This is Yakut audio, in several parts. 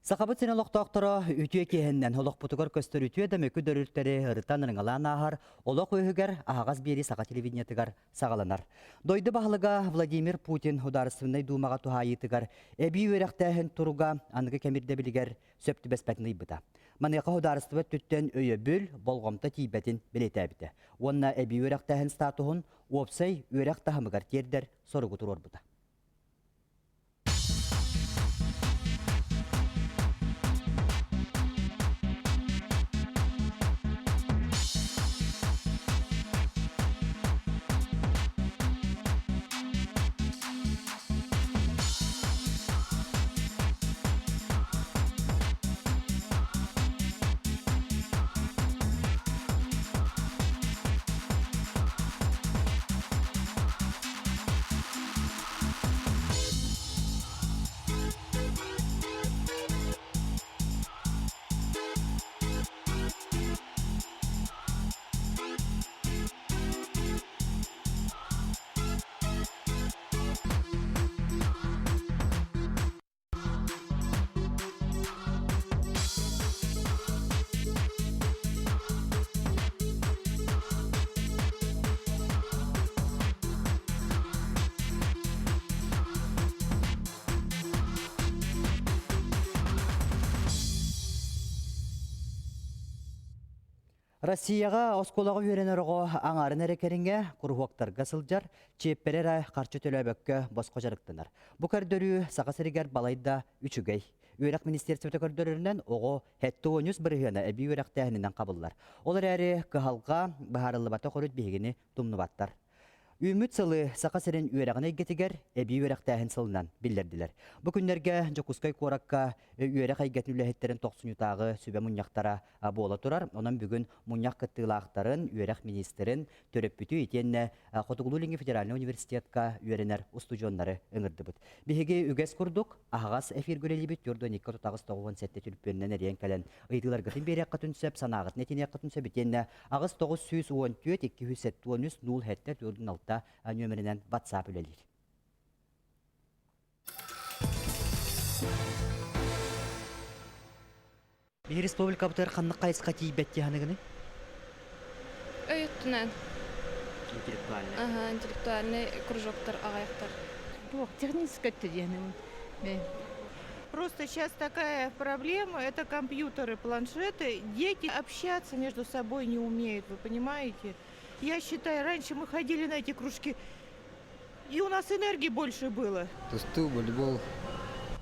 Сахабыт сирин олохтоохторо үтүө киэһэннэн олохпутугар көстөр үтүө да мөкү дөрүлтэри ырытан ырыҥалаан ааһар олох үөһүгэр аһаҕас биэрии саха телевидениетыгар саҕаланар. Дойду баһылыга Владимир Путин Судаарыстыбаннай Дуумаҕа туһаайыытыгар эбии үөрэхтээһин туруга аныгы кэм ирдэбилигэр сөп түбэспэтин ыйбыта. Маныаха судаарыстыба өттүттэн өйөбүл, болҕомто тиийбэтин бэлиэтээбитэ уонна эбии үөрэхтээһин статуһун уопсай үөрэх таһымыгар тиэрдэр соругу туруорбута. Россияҕа оскуолаҕа үөрэнэр оҕо аҥаарын эрэ кэриҥэ куруһуоктарга сылдьар, чиэппэрэ эрэ харчы төлөөбөккө босхо дьарыктанар. Бу көрдөрүү Саха сиригэр балайда үчүгэй. Үөрэх министиэристибэтэ көрдөрөрүнэн оҕо 73 бырыһыана эбии үөрэхтээһининэн хабыллар. Ол эрээри кыһалҕа быһаарыллыбатах өрүт биһигини тумнубаттар. Үүммүт сылы Саха сирин үөрэҕин эйгэтигэр эбии үөрэхтээһин сылынан биллэрдилэр. Бу күннэргэ Дьокуускай куоракка үөрэх эйгэтин үлэһиттэрин тохсунньутааҕы сүбэ мунньахтара буола турар. Онон бүгүн мунньах кыттыылаахтарын, үөрэх министрин, төрөппүтү итиэннэ Хотугулуу-Илиҥҥи федеральнай университетка үөрэнэр устудьуоннары ыҥырдыбыт. Биһиги үгэс курдук аһаҕас эфиргэ үлэлиибит 4 2 8 97 түлпүөнүнэн эрийэн кэлэн ыйытыыларгытын биэриэххитин сөп, санааҕытын этиниэххитин сөп итиэннэ 8 914 273 07 46 нүөмэринэн WhatsApp үлэлиир. Биһи республикабытыгар ханнык хайысха тиийбэт дии Өй өттүнэн. Интеллектуальный. Ага, интеллектуальный кружоктар аҕыйахтар. Туох техническэй өттө диэхинэ. Просто сейчас такая проблема, это компьютеры, планшеты. Дети общаться между собой не умеют, вы понимаете? Я считаю, раньше мы ходили на эти кружки, и у нас энергии больше было. Тустуу, волейбол.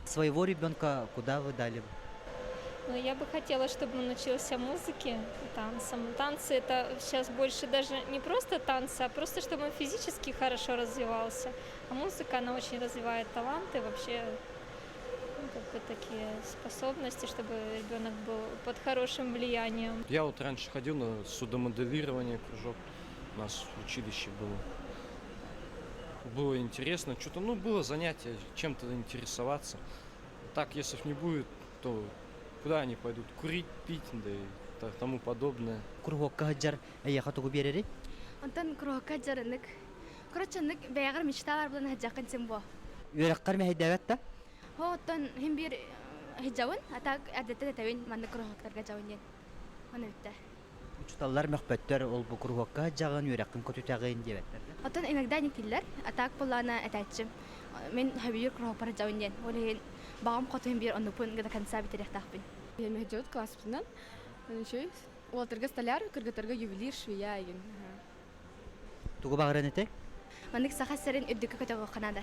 Своего ребенка куда вы дали? Ну, я бы хотела, чтобы он учился музыке, танцам. Танцы это сейчас больше даже не просто танцы, а просто чтобы он физически хорошо развивался. А музыка, она очень развивает таланты, вообще ну, как бы такие способности, чтобы ребенок был под хорошим влиянием. Я вот раньше ходил на судомоделирование кружок, у нас в училище было. Было интересно, что-то, ну, было занятие, чем-то интересоваться. Так, если их не будет, то куда они пойдут? Курить, пить, да и тому подобное. Куруһуокка сылдьар эйиэхэ тугу биэрэрий? Онтон куруһуокка дьарынык. Короче, оннук бэйэҕэр мечта бар буолан сылдьаххын син буо. Үөрэххэр мэһэйдээбэт да? Хо оттон хин биир сылдьабын, а так эрдэттэн этэбин маннык куруһуоктарга дьабын диэн. Ону бүттэ. Учууталлар мөхпөттөр, ол бу куруһуокка сылдьаҕын, үөрэххин көтүтэҕин диэбэттэр да? Оттон иногда никтиллэр, а так буоллаҕына этээччим. Мин сөбүлүүр куруһуокпар сылдьабын диэн. Ол иһин баҕам хоту иһин биир оннукпун до конца бүтэриэхтээхпин. Мехджот класспытынан үчүгэй. Уолаттарга столяр, кыргыттарга ювелир, швея игин. Тугу баҕаран этэй? Маннык Саха сирин үрдүккэ көтөҕүөххэ наада.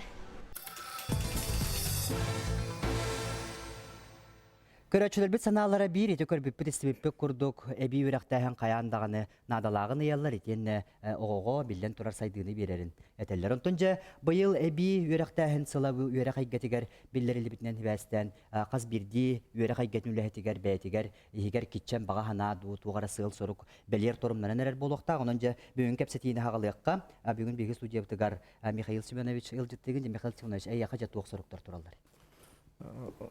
Көрөөччүлэрбит санаалара биир ити көрбүппүт истибиппит курдук эбии үөрэхтээһин хайаан даҕаны наадалааҕын ыйаллар итиэннэ оҕоҕо биллэн турар сайдыыны биэрэрин этэллэр. Онтон дьэ быйыл эбии үөрэхтээһин сыла үөрэх эйгэтигэр биллэриллибитинэн сибээстээн хас биирдии үөрэх эйгэтин үлэһитигэр бэйэтигэр иһигэр киччэн баҕа санаа дуу туох эрэ сыал-сорук бэлиэр торумнанан эрэр буолуохтаах. Онон дьэ бүгүн кэпсэтиини аҕалыахха. Бүгүн биһиги студиябытыгар Михаил Семенович ыалдьыттыгын. Михаил Семенович, эйиэхэ дьэ туох соруктар тураллар?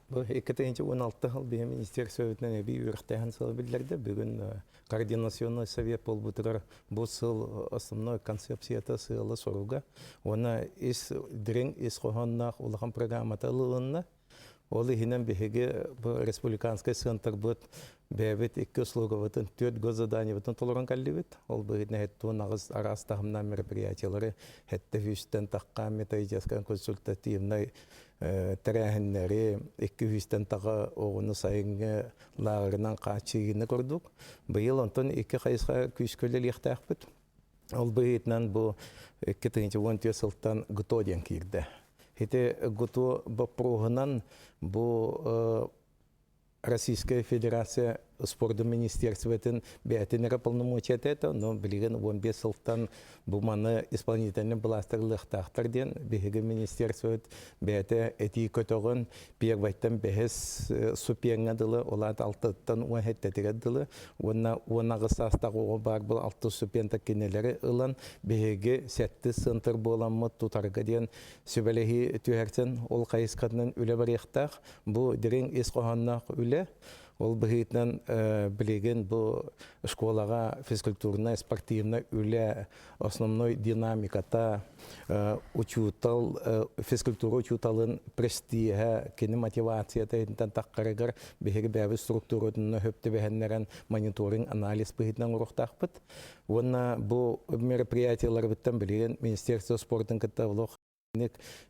Бу 2016 сыл биһи министерствобытынан эбии үөрэхтээһин сыла биллэрдэ. Бүгүн координационный совет буолбутугар бу сыл основной концепцията сыала соруга уонна ис дириҥ ис хоһоонноох улахан программата ылылынна. Ол иһинэн биһиги бу республиканскай сыантарбыт бэйэбит икки услугабытын, түөрт госзаданиебытын толорон кэллибит. Ол быһыытынан һэттуон аҕыс араас таһымнаах мероприятиелары һэттэ сүүстэн тахха методическай консультативнай тэрээһиннэри, 200-тэн таҕа оҕону сайыҥҥы лааҕырынан хааччыйыыны курдук. Быйыл онтон икки хайысха күүскэ үлэлиэхтээхпит. Ол быһыытынан бу 2014 сылтан ГТО диэн киирдэ. Ити ГТО боппуруоһунан бу Российская Федерация спордун министерствотын бэйэтин эрэ полномочията этэ, но билигин 15 сылтан бу маны исполнительный былаастар ылыахтаахтар диэн биһиги министерствобыт бэйэтэ этии көтөҕөн первайтан бэһис супиаҥҥа дылы, ол аата алтыттан уон сэттэтигэр дылы уонна 18 саастаах оҕо баар был алтыс супианта кинилэри ылан биһиги сэттис центр буоламмыт тутарга диэн сүбэлэһии түһэрсэн ол хайысхатынан үлэ барыахтаах. Бу дириҥ ис хоһоонноох үлэ. Ол быһыытынан билигин бу школаҕа физкультурнай, спортивнай үлэ основной динамиката учуутал физкультура учууталын престиһэ, кини мотивацията итинтэн таххарыгар биһиги бэйэбит структуратын хөп түбэһэннэрэн мониторинг анализ быһыытынан оҥоруохтаахпыт. Уонна бу мероприятиеларбыттан билигин Министерство спортын кытта олох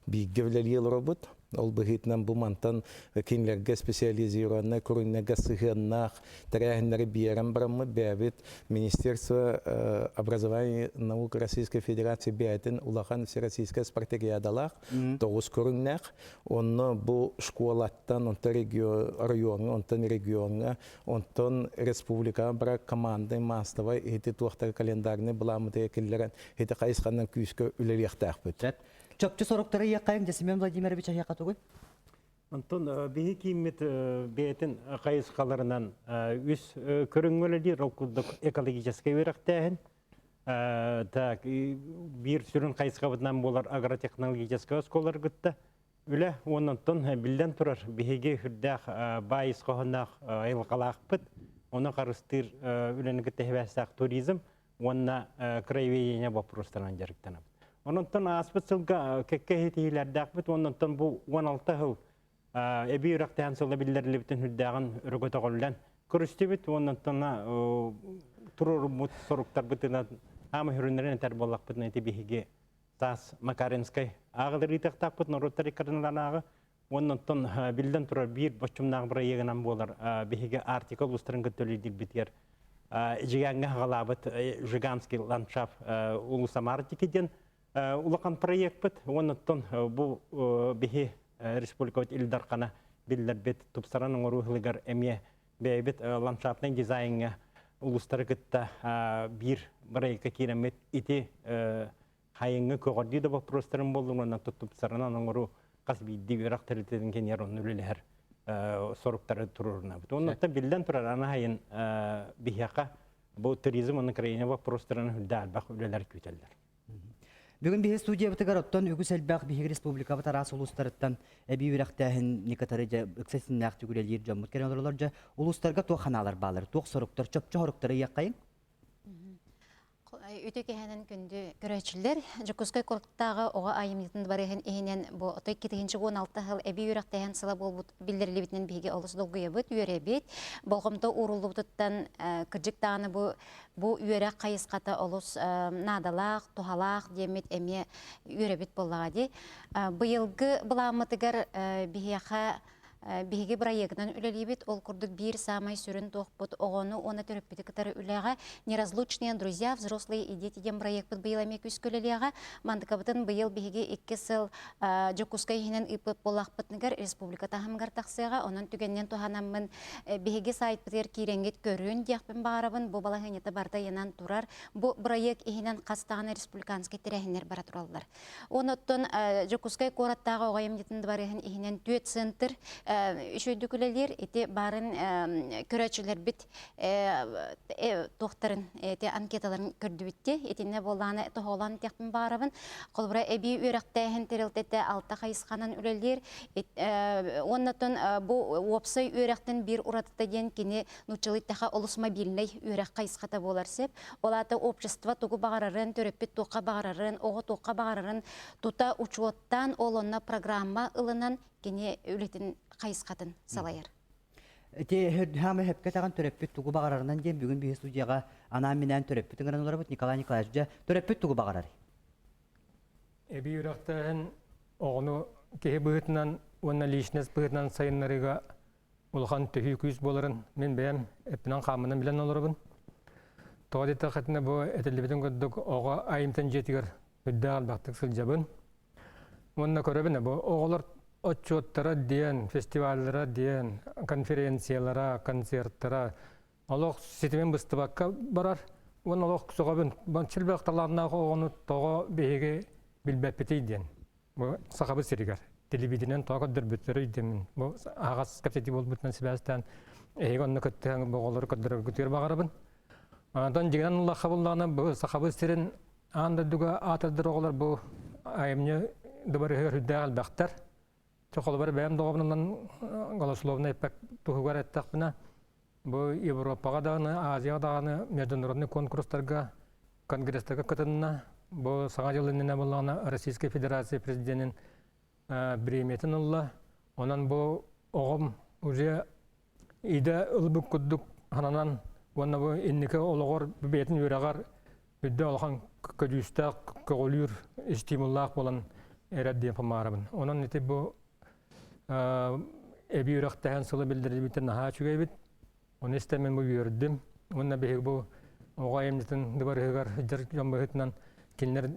бииргэ үлэлии олоробут. Ол быһыытынан бу мантан кинилэргэ специализированнай көрүҥнэргэ сыһыаннаах тэрээһиннэри биэрэн бараммыт бэйэбит Министерство образования и наук Российской Федерации бэйэтин улахан всероссийскай спартакиадалаах тоҕус көрүҥнээх. Онно бу школаттан, онтон райоҥҥа, онтон региоҥҥа, онтон республикаҕа барар командный массовай ити туохтары календарный былааммытыгар киллэрэн ити хайысханан күүскэ үлэлиэхтээхпит. Чопчу соруктары ыйыаххайыҥ, Семен Владимирович эһиэхэ тугуй? Онтон биһи кииммит бэйэтин хайысхаларынан үс көрүҥҥэ үлэлиир, ол курдук экологическай үөрэхтээһин, так биир сүрүн хайысхабытынан буолар агротехнологическай оскуолалары кытта үлэ уонна онтон биллэн турар биһиги үрдээх баай ис хоһоонноох айылҕалаахпыт, ону харыстыыр үлэни кытта сибээстээх туризм уонна краеведение боппуруостарынан дьарыктанабыт. Ононтон ааспыт сылга кэккэ иһитиилэрдээхпит уонна онтон бу 16 сыл эбии үрэхтээн сыла биллэриллибитин үрдээҕин өрөгөтөҕүллэн көрүстүбүт уонна онтон туруоруммут соруктарбытынан аама хүрүннэрин этэр буоллахпытына ити биһиги таас Макаринскай ааҕылар ыытыахтаахпыт норуоттар иккардыларынааҕы уонна онтон биллэн турар биир боччумнаах бырайыагынан буолар биһиги Арктика улуустарын кытта үлэлиирбитигэр Жигаҥҥа аҕалаабыт Жиганский ландшафт улуусам Арктики диэн улахан проекпыт уонна оттон бу биһи республикабыт Ил Дархана биллэрбит тупсаран оҥоруу сылыгар эмиэ бэйэбит ландшафтнай дизайҥҥа улуустары кытта биир бырайыакка киирэммит ити хайыҥҥы көҕөрдүү да боппуруостарын буоллун уонна тупсарынан оҥоруу хас биирдии үөрэх тэрилтэтин кэннигэр онно үлэлэһэр соруктары туруорунабыт. Оннуттан биллэн турар аны хайын биһиэхэ бу туризм уонна Украина боппуруостарын үрдэ элбэх үлэлэр күүтэллэр. Бүгүн биһи студиябытыгар оттон үгүс элбэх биһиги республикабыт араас улуустарыттан эбии үөрэхтээһин некоторые дьэ ыкса синнээхтик үлэлиир дьоммут кэлэн олороллор дьэ улуустарга туох ханаалар баалар туох соруктар чопчу соруктары ыйыаххайыҥ Үтүө киһинэн күндү көрөөччүлэр, Дьокуускай куораттааҕы оҕо айымньытын дыбарыаһын иһинэн бу 2016 сыл эбии үөрэхтээһин сыла буолбут биллэриллибитинэн биһиги олус долгуйабыт, үөрэбит. Болҕомто ууруллубутуттан кырдьык даҕаны бу бу үөрэх хайысхата олус наадалаах, туһалаах диэммит эмиэ үөрэбит буоллаҕа дии. Быйылгы былааммытыгар биһиэхэ Биһиги бырайыагынан үлэлиибит. Ол курдук биир саамай сүрүн туохпут оҕону уонна төрөппүтү кытары үлэҕэ «Неразлучные друзья, взрослые и дети» диэн бырайыакпыт быйыл эмиэ күүскэ үлэлиэҕэ. Мандыкабытын быйыл биһиги икки сыл Дьокуускай иһинэн ыыппыт буоллахпытыныгар республика таһымыгар тахсыаҕа. Онон түгэнинэн туһанаммын биһиги сайтпытыгар киирэҥҥит көрүн диэхпин баҕарабын. Бу балаһыанньата барыта ыйанан турар. Бу бырайыак иһинэн хас даҕаны республиканскай тэрээһиннэр бара тураллар. Онуттан Дьокуускай куораттааҕы оҕо айымньытын дыбарыаһын иһинэн түөрт центр үчүгэйдик үлэлиир. Ити баарын көрөөччүлэрбит туохтарын ити анкеталарын көрдүбүттэ. Итиннэ буоллаҕына тоһоҕолоон этиэхпин баҕарабын. Холобура, эбии үөрэхтээһин тэрилтэтэ алта хайысханан үлэлиир. Уоннаттан бу уопсай үөрэхтэн биир уратыта диэн кини нууччалыы эттэххэ олус мобильнай үөрэх хайысхата буолар сөп. Ол аата общество тугу баҕарарын, төрөппүт туохха баҕарарын, оҕо туохха баҕарарын тута учуоттаан, ол онно программа ылынан кини үлэтин хайысхатын салайар. Ити хаама хөпкө таҕан төрөппүт тугу баҕарарынан диэн бүгүн биһи студияҕа анаан-минээн төрөппүт ыҥыран олоробут Николай Николаевич дьэ төрөппүт тугу баҕарар? Эбии үөрэхтээһин оҕону киһи быһыытынан уонна личность быһыытынан сайыннарыыга улахан төһүү күүс буоларын мин бэйэм эппинэн-хааммынан билэн олоробун. Тоҕо диэтэххитинэ бу этиллибитин курдук оҕо айымтан дьиэтигэр үрдээх элбэхтик сылдьабын. Уонна көрөбүн бу оҕолор отчуоттара диэн, фестиваллара диэн, конференциялара, концерттара олох ситимин быстыбакка барар. Уонна олох сөҕөбүн. Бу талааннаах оҕону тоҕо биһиги билбэппитий диэн. Бу Сахабыт сиригэр телевидениен тоҕо көрдөрбүттэрий диэммин. Бу аһаҕас кэпсэтии буолбутунан сибээстээн эһиги онно кыттыһан бу оҕолору көрдөрөргүтүгэр баҕарабын. Онтон дьиҥинэн ыллахха буллаҕына бу Сахабыт сирин аан дойдуга аатырдар оҕолор бу айымньы дыбарыһыгар үрдээх элбэхтэр. Холобур бэйэм доҕобунан голословно эппэк туһугар эттэхпинэ, бу Европаҕа даҕаны, Азияҕа даҕаны международный конкурстарга, конгресстарга кытынна. Бу Саҥа дьыл иннинэ буоллаҕына Российскай Федерация президенин премиятын ылла. Онон бу оҕом уже идэ ылбыт курдук сананан уонна бу инники олоҕор бэйэтин үөрэҕэр үрдэ улахан көдьүүстээх көҕүлүүр стимуллаах буолан эрэр диэн помаарабын. Онон ити бу эбии үрэхтэһэн сылы биллэрибитин наһаа үчүгэйбит. Оны истэн мен бу үөрдүм. Уонна биһиги бу оҕо айымньытын дыбарыһыгар сылдьар дьон быһыытынан кинилэр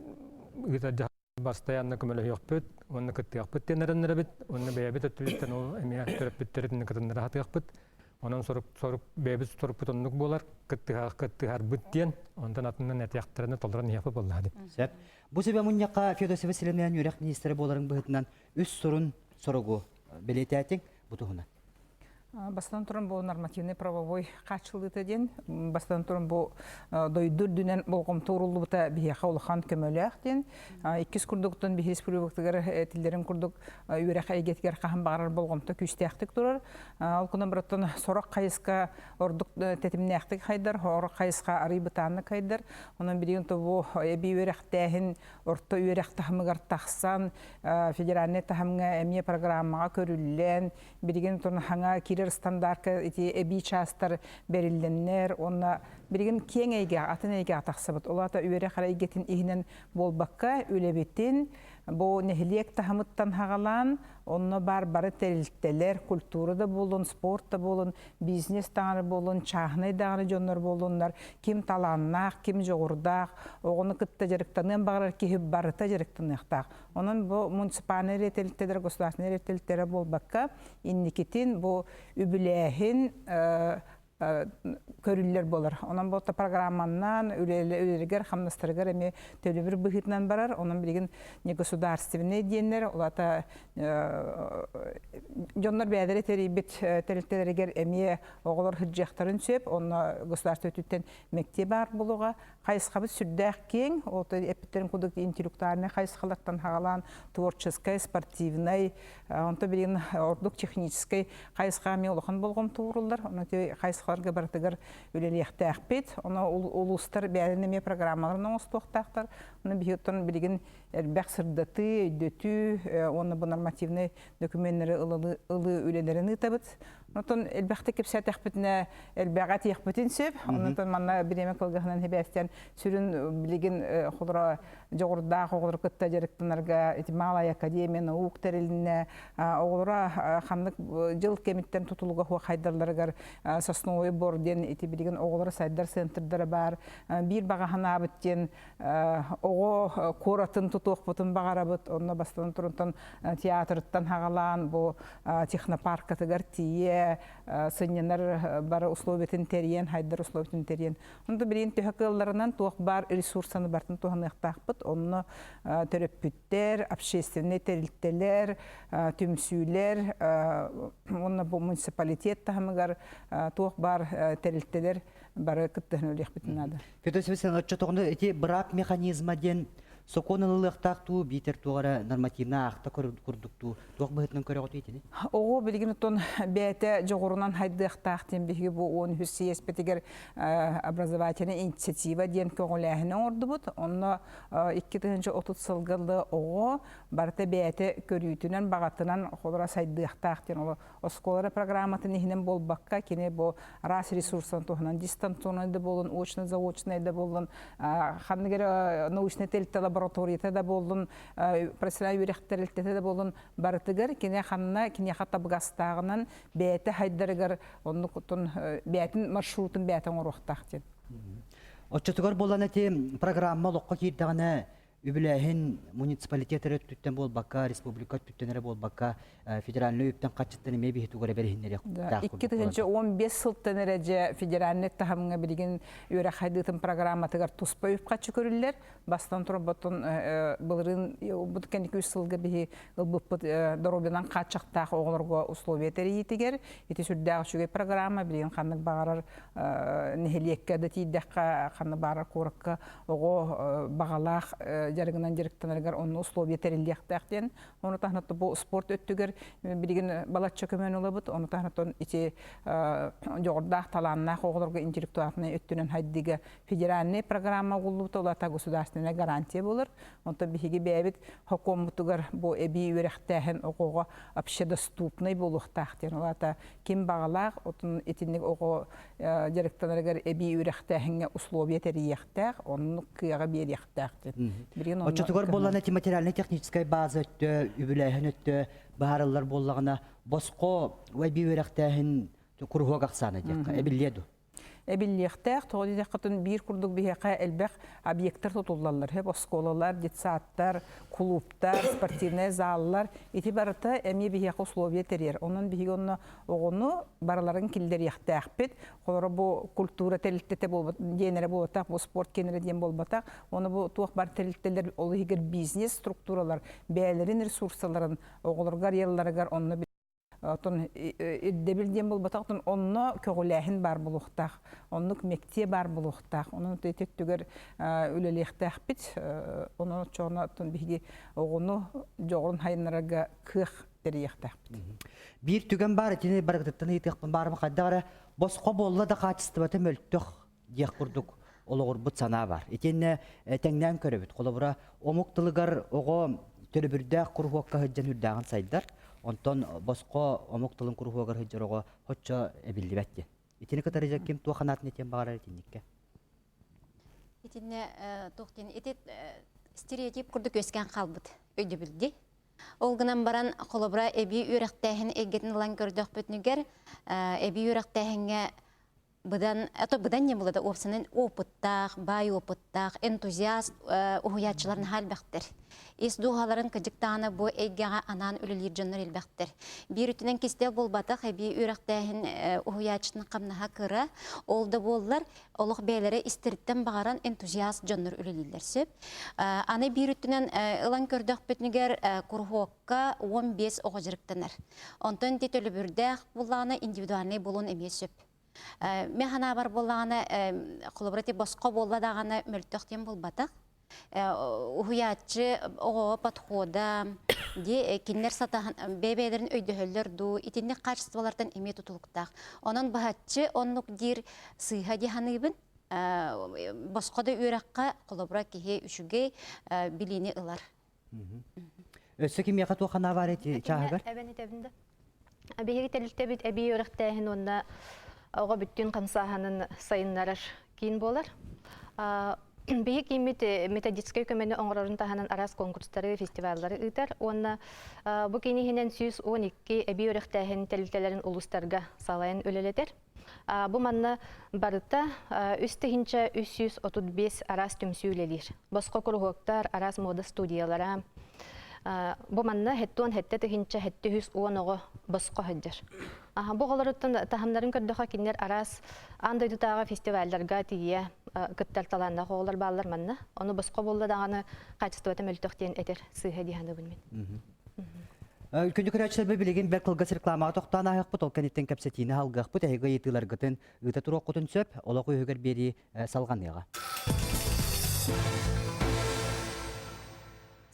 ыытар бастайаанна көмөлөһүөхпүт уонна кыттыахпыт диэн эрэннэрэбит уонна бэйэбит өттүбүттэн ол эмиэ төрөппүттэрин кытыннара сатыахпыт. Онон сорук сорук бэйэбит сорукпут оннук буолар кыттыһа кыттыһарбыт диэн онтон атыннан этиэхтэринэ толорон иһиэхпит буоллаҕа дии. Сөп. Бу сүбэ мунньахха Федосия Васильевна үөрэх министрэ буоларын быһыытынан үс сурун соругу бэлиэтээтиҥ бу туһунан. Бастатан туран бу нормативный правовой хааччылыыта диэн, бастатан туран бу дойду үрдүнэн болҕомто ууруллубута биһиэхэ улахан көмөлөөх диэн. Иккис курдуктан биһи республикатыгар этиллэрин курдук үөрэх эйгэтигэр хаһан баҕарар болҕомто күүстээхтик турар. Ол гынан баран сорох хайыска ордук тэтимнээхтик хайдар, сорох хайысха арый бытааннык хайдар. Онон билигин бу эбии үөрэхтээһин орто үөрэх таһымыгар тахсан федеральнай таһымҥа эмиэ программаҕа көрүллэн билигин хаҥа киирэр стандарка ити эбии чаастар бэриллэннэр уонна билигин киэҥ эйгэ атын эйгэҕэ тахсыбыт. Ол аата үөрэх эрэ эйгэтин иһинэн буолбакка үлэбитин бу нэһилиэк таһымыттан хаҕалаан онно баар бары тэрилтэлэр культура да буолун, спорт да буолун, бизнес даҕаны буолун, чааһынай даҕаны дьоннор буолуннар, ким талааннаах, ким дьоҕурдаах, оҕону кытта дьарыктаныан баҕарар киһи барыта дьарыктаныахтаах. Онон бу муниципальнай эрэ тэрилтэлэр, государственнай эрэ тэрилтэлэр буолбакка, инникитин бу үбүлээһин көрүллэр буолар. Онон бу программаннан үлэлэригэр, хамнастарыгар эмиэ төлөбүр быһыытынан барар. Онон билигин не государственный диэннэр, ол аата дьоннор бэйэлэрэ тэрийбит тэрилтэлэригэр эмиэ оҕолор сылдьыахтарын сөп. Онно государство өттүттэн мэктиэ баар буолуоҕа. Хайысхабыт сүрдээх киэҥ, ол эппиттэрин курдук интеллектуальнай хайысхалартан хаҕалаан творческай, спортивнай, онто билигин ордук техническэй хайысха эмиэ улахан болҕомто ууруллар. Онон хайысхаларга барытыгар үлэлиэхтээхпит. Ону улуустар бэйэлэрин эмиэ программаларын оҥостуохтаахтар. Ону биһиги оттон билигин элбэх сырдатыы, өйдөтүү уонна бу нормативнай докумуоннары ылыы үлэлэрин ыытабыт. Онтон элбэхтик кэпсээтэхпитинэ элбэҕи этиэхпитин сөп. Онтон манна бириэмэ кылгаһынан сибээстээн сүрүн билигин холоро дьоҕурдаах оҕолору кытта дьарыктанарга ити Малая академия наук тэрилиннэ оҕолоро ханнык дьыл кэмиттэн тутулуга суох хайдалларыгар сосновый бор диэн ити билигин оҕолоро сайдар центрдара баар. Биир баҕа санаабыт диэн оҕо куоратын тутуохпутун баҕарабыт. Онно бастатан турантан театрыттан хаҕалаан бу технопаркатыгар тиийэ сынньанар бары условиятын тэрийэн, хайдар условиятын тэрийэн. Онто билигин төһө кыалларынан туох баар ресурсаны бартын туһаныахтаахпыт. Онно төрөппүттэр, общественнай тэрилтэлэр, түмсүүлэр, уонна бу муниципалитет таһымыгар туох баар тэрилтэлэр бары кыттыһан үлиэхпитин наада. Федосия Васильевна, оччотоҕуна ити быраап механизма диэн Сокуон ылылыахтаах дуу, биитэр туох эрэ нормативнай аахта курдук дуу, туох быһыытынан көрөҕүт итини? Оҕо билигин оттон бэйэтэ дьоҕурунан хайдыахтаах диэн биһиги бу 13 сийиэспитигэр образовательная инициатива диэн көҕүлээһини оҥордубут. Онно 2030 сылга оҕо барыта бэйэтэ көрүүтүнэн, баҕатынан холоро сайдыахтаах диэн ол оскуола программатын иһинэн буолбакка, кини бу араас ресурсан туһунан дистанционнай да буолун, очно-заочнай да буоллун, ханнык эрэ научнай тэрилтэ лабораторията да буоллун, профессиональнай үөрэх тэрилтэтэ да буоллун, барытыгар кини ханна киниэхэ табыгастааҕынан бэйэтэ хайдарыгар оннук бэйэтин маршрутун бэйэтэ оҥоруохтаах диэн. Оччотугар буолан эти программа олоххо киирдэҕинэ Үбүлээһин муниципалитет эрэ өттүттэн буолбакка, республика өттүттэн эрэ буолбакка, федеральнай үптэн хаччыттан эмиэ биһи тугу эрэ бэриһиннэриэхтээх курдук. 2015 сылтан эрэ дьэ федеральнай таһымҥа билигин үөрэх хайдыытын программатыгар туспа үп харчы көрүллэр. Бастан туран былырыын бу кэнники үс сылга биһи ылбыппыт доруобуйанан хааччахтаах оҕолорго условия тэрийиитигэр ити сүрдээх үчүгэй программа билигин ханнык баҕарар нэһилиэккэ да тиийдэххэ ханнык баҕарар куоракка оҕо баҕалаах дьарыгынан дьарыктанарыгар онно условия тэриллиэхтээх диэн. Ону таһынан бу спорт өттүгэр билигин балачча көмөнү ылабыт. Ону таһынан ити дьоҕурдаах, талааннаах оҕолорго интеллектуальнай өттүнэн хайдыыга федеральнай программа угуллубута улата государственная гарантия буолар. Онтон биһиги бэйэбит хокуоммутугар бу эбии үөрэхтээһин оҕоҕо общедоступный буолуохтаах диэн. Улата ким баҕалаах, отун итинник оҕо дьарыктанарыгар эбии үөрэхтээһиҥҥэ условия тэрийиэхтээх, оннук кыаҕы биэриэхтээх диэн. Билигин онно Оччотугар буоллаҕына ити материальнай-техническай база өттө, үбүлээһин өттө быһаарыллар буоллаҕына, босхо эбии үөрэхтээһин куруһуок ахсаана диэххэ эбиллиэ дуо? Эбиллиэхтээх, тоҕо диэтэххитин биир курдук биһиэхэ элбэх объектар тутуллаллар. Хөп оскуолалар, детсадтар, кулууптар, спортивнай заллар ити барыта эмиэ биһиэхэ условия тэрийэр. Онон биһиги онно оҕону барыларын киллэриэхтээхпит. Холоро бу культура тэрилтэтэ диэн эрэ буолбатах, бу спорт киэнэрэ диэн буолбатах. Ону бу туох бар тэрилтэлэр, ол иһигэр бизнес структуралар бэйэлэрин ресурсаларын оҕолорго арыйалларыгар онно Оттон ирдэбил диэн буолбатах, оттон онно көҕүлээһин баар буолуохтаах, оннук мэктиэ баар буолуохтаах. Онон ити өттүгэр үлэлиэхтээхпит. Онон оччоҕуна оттон биһиги оҕону дьоҕурун хайыннарарга кыах тэрийиэхтээхпит. Биир түгэн баар итини барыгытыттан ыйытыахпын баарым хайдах эрэ босхо буолла да хаачыстыбата мөлтөх диэх курдук олоҕурбут санаа бар. Итиэннэ тэҥнээн көрөбүт. Холобура, омук тылыгар оҕо төлөбүрдээх куруһуокка сылдьан үрдээҕин сайдар, онтон босхо омук тылын куруһуогар сылдьар оҕо соччо эбиллибэт диэн. Итини кытары дьэ ким туох санаатын этиэн баҕарар итинниккэ? Итиннэ туох диэн ити стереотип курдук үөскээн хаалбыт өйдөбүл дии. Ол гынан баран, холобура, эбии үөрэхтээһин эйгэтин ылан көрдөхпүтүнүгэр, эбии үөрэхтээһиҥҥэ быдан, это быдан не было да уопсанан опыттаах, баай опыттаах, энтузиаст уһуйааччылар наһаа элбэхтэр. Ис дууһаларын кыдьыктаана бу эйгэҕэ анаан үлэлиир дьоннор элбэхтэр. Биир өттүнэн кистэл буолбатах, эбии үөрэхтээһин уһуйааччытын хамнаһа кыра. Ол да буоллар, олох бэйэлэрэ истэриттэн баҕаран энтузиаст дьоннор үлэлииллэр сөп. Аны биир өттүнэн ылан көрдөхпүтүгэр куруһуокка 15 оҕо дьарыктанар. Онтон ити төлөбүрдээх буоллаҕына индивидуальнай буолуон эмиэ сөп. Мен ханаабар буоллаҕына холобура ити босхо буолла даҕаны мөлтөх диэн буолбатах. Уһуйааччы оҕоҕо подхода ди кинилэр сатаһан бэйэ-бэйэлэрин өйдөһөллөр дуу итинник качестволартан эмиэ тутулуктаах. Онон быһаччы оннук диир сыыһа дии саныыбын. Босхо да үөрэххэ холобура киһи үчүгэй билиини ылар. Өссө кимиэхэ туох санаа баар эти чааһыгар? Эбэн этэбин да. Биһиги тэрилтэбит эбии үөрэхтээһин уонна оҕо бүттүүн хамсааһынын сайыннарар киин буолар. Биһи кииммит методическай көмөнү оҥорорун таһынан араас конкурстары, фестиваллары ыытар уонна бу киин иһинэн 112 эбии үөрэхтээһин тэрилтэлэрин улуустарга салайан үлэлэтэр. Бу манна барыта 3335 араас түмсүү үлэлиир. Босхо куруһуоктар, араас мода студиялара. Бу манна 77 тыһыынча 710 оҕо босхо сылдьар. Бу оҕолоруттан таһымнарын көрдөхө кинилэр араас аан дойдутааҕы фестивалларга тиийэ кыттар талааннаах оҕолор бааллар манна. Ону босхо буолла даҕаны качествота мөлтөх диэн этэр сыыһа дии саныыбын мин. Күндү көрөөччүлэрбит билигин бэрт кылгас рекламаҕа тохтоон ааһыахпыт, ол кэнниттэн кэпсэтиини алгыахпыт, эһиги ыйытыыларгытын ыыта туруоххутун сөп, олох үөһүгэр биэрии салҕаныаҕа.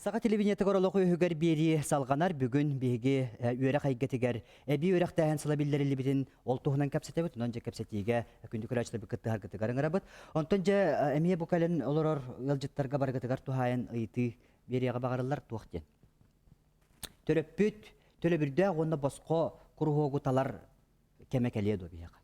Саха телевидениетыгар олох үөһүгэр биэрии салҕанар. Бүгүн биһиги үөрэх эйгэтигэр эбии үөрэхтээһин сыла биллэриллибитин ол туһунан кэпсэтэбит. Онон дьэ кэпсэтиигэ күндү көрөөччүлэрбит кыттыһаргытыгар ыҥырабыт. Онтон дьэ эмиэ бу кэлэн олорор ыалдьыттарга барыгытыгар туһаайан ыйытыы биэриэҕи баҕарыллар туох диэн. Төрөппүт төлөбүрдээх уонна босхо куруһуогу талар кэмэ кэлиэ дуо биһиэхэ?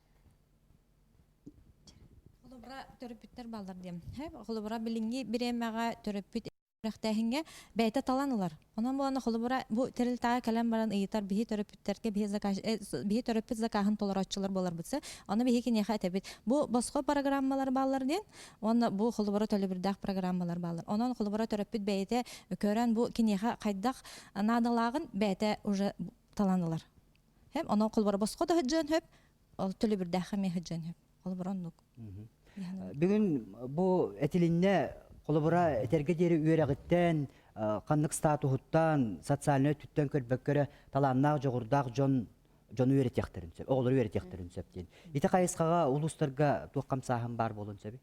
Холобура, төрөппүттэр бааллар диэм. Холобура, билиҥҥи бириэмэҕэ төрөппүт үөрэхтээһиҥҥэ бэйэтэ талан ылар. Онон буолан холобура бу тэрилтэҕэ кэлэн баран ыйытар биһи төрөппүттэргэ биһи заказ биһи төрөппүт закаһын толорооччулар буоларбыт. Ону биһи киниэхэ этэбит. Бу босхо программалар бааллар диэн уонна бу холобура төлөбүрдээх программалар бааллар. Онон холобура төрөппүт бэйэтэ көрөн бу киниэхэ хайдах наадалааҕын бэйэтэ уже талан ылар. Хэм онон холобура босхо да сылдьыан сөп, ол төлөбүрдээх эмиэ сылдьыан сөп. Холобура оннук. Бүгүн бу этилиннэ холобура этэргэ диэри үөрэҕиттэн, ханнык статуһуттан, социальнай өттүттэн көрбөккө эрэ талааннаах, дьоҕурдаах дьон дьону үөрэтиэхтэрин сөп, оҕолору үөрэтиэхтэрин сөп диэн. Ити хайысхаҕа улуустарга туох хамсааһын баар буолуон сөбүй?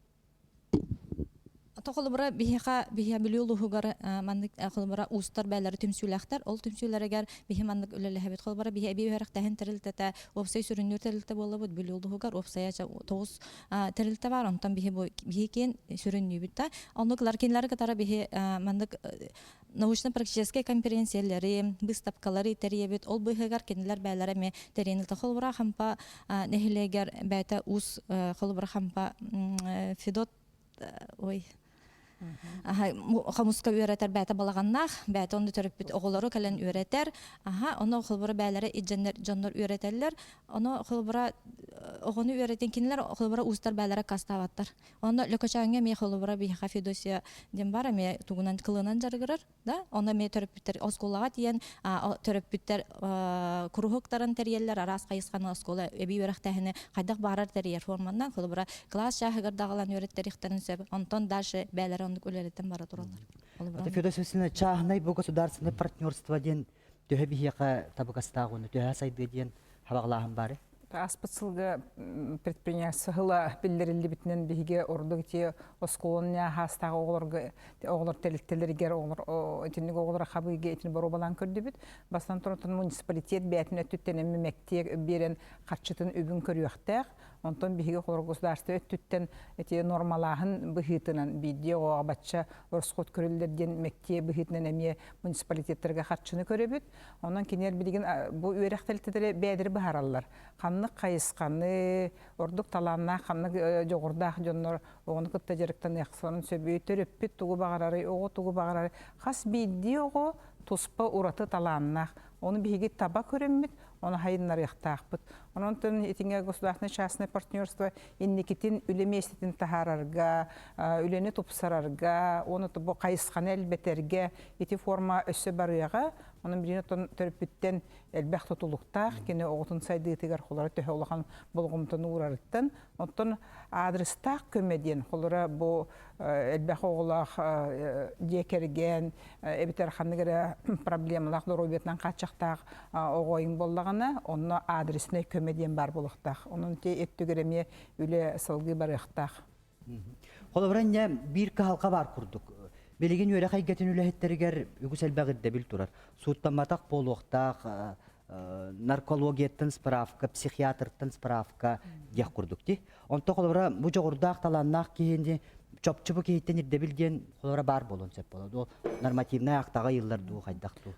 Холобура биһиэхэ биһиэ Бүлүү улууһугар маннык холобура уустар бээлэри түмсүүлээхтэр. Ол түмсүүлэригэр биһи маннык үлэлэһэбит. Холобура биһи эбии үөрэхтээһин тэрилтэтэ уопсай сүрүннүүр тэрилтэ буоллабыт. Бүлүү улууһугар уопсайа 9 тэрилтэ бар. Онтон биһи бу биһи киэн сүрүннүүбүт да. Оннук кинилэри кытары биһи маннык научно-практическай конференциялары, быыстапкалары тэрийэбит. Ол быыһыгар кинилэр бээлэрэ эмиэ тэрийэн ыыта. Холобура Хампа нэһилиэгэр бэйэтэ уус холобура Хампа Федот ой хомуска үөрэтэр бэйэтэ балаҕаннаах, бэйэтэ онно төрөппүт оҕолору кэлэн үөрэтэр. Аха, ону холобура бээлэрэ идьэннэр дьоннор үөрэтэллэр. Ону холобура оҕону үөрэтин кинилэр холобура уустар бээлэрэ кастаабаттар. Онно Лөкөчөөҥҥө эмиэ холобура биһиэхэ Федосия диэн бар эмиэ тугунан кылынан дьарыгырар да онно эмиэ төрөппүттэр оскуолаҕа тиийэн төрөппүттэр куруһуктарын тэрийэллэр араас хайысханы оскуола эбии үөрэхтээһини хайдах баарар тэрийэр форманнан холобура кылаас чааһыгар даҕалан үөрэттэриэхтэрин сөп онтон дальше бээлэрэ оннук үлэлэтэн бара тураллар. Федосия Васильевна, чааһынай бу государственное партнерство диэн төһө биһиэхэ табыгастаах уонна төһө сайдыа диэн хабаҕалааһын баары? Ааспыт сылга предпринимательство сыла биллэриллибитинэн биһиги ордук ити оскуоланы хаастаах оҕолорго оҕолор тэрилтэлэригэр оҕолор итинник оҕолоро хабыыга итини боруобалаан көрдүбүт. Бастан туран муниципалитет бэйэтин өттүттэн эмми мэктиэ биэрэн харчытын үбүн көрүөхтээх. Онтон биһиги оҕолор государство өттүттэн ити нормалааһын быһыытынан биирдии оҕоҕо бачча оросхуот көрүллэр диэн мэктиэ быһыытынан эмиэ муниципалитеттарга харчыны көрөбүт. Онон кинилэр билигин бу үөрэх тэрилтэлэрэ бэйэлэрэ быһаараллар. Ханнык хайысханы, ордук талааннаах, ханнык дьоҕурдаах дьоннор оҕону кытта дьарыктаныахсарын сөбүй, төрөппүт тугу баҕарарый, оҕо тугу баҕарарый. Хас биирдии оҕо туспа ураты талааннаах. Ону биһиги таба көрөммүт, ону хайыннарыахтаахпыт. Онон итиҥэ государственное частное партнерство инникитин үлэ миэстэтин таһаарарга, үлэни тупсарарга, уонна бу хайысханы элбэтэргэ ити форма өссө барыаҕа. Онон билигин оттон төрөппүттэн элбэх тутулуктаах, кини оҕотун сайдыытыгар холоро төһө улахан болҕомтону уурарыттан, оттон аадырыстаах көмө диэн холоро бу элбэх оҕолоох дьиэ кэргэн эбэтэр ханнык эрэ проблемалаах доруобуйатынан хааччахтаах оҕойуҥ буоллаҕына, онно адреснай көмө диэн баар буолуохтаах. Онон ити өттүгэр эмиэ үлэ салгыы барыахтаах. Холобура, инньэ биир кыһалҕа баар курдук. Билигин үөрэх эйгэтин үлэһиттэригэр үгүс элбэх ирдэбил турар. Сууттамматах буолуохтаах, наркологияттан справка, психиатртан справка диэх курдук дии. Онто холобура, бу дьоҕурдаах, талааннаах киһини чопчу бу киһиттэн ирдэбил диэн холобура баар буолуон сөп буолар. Нормативнай актаҕа ыйыллар дуу, хайдах дуу?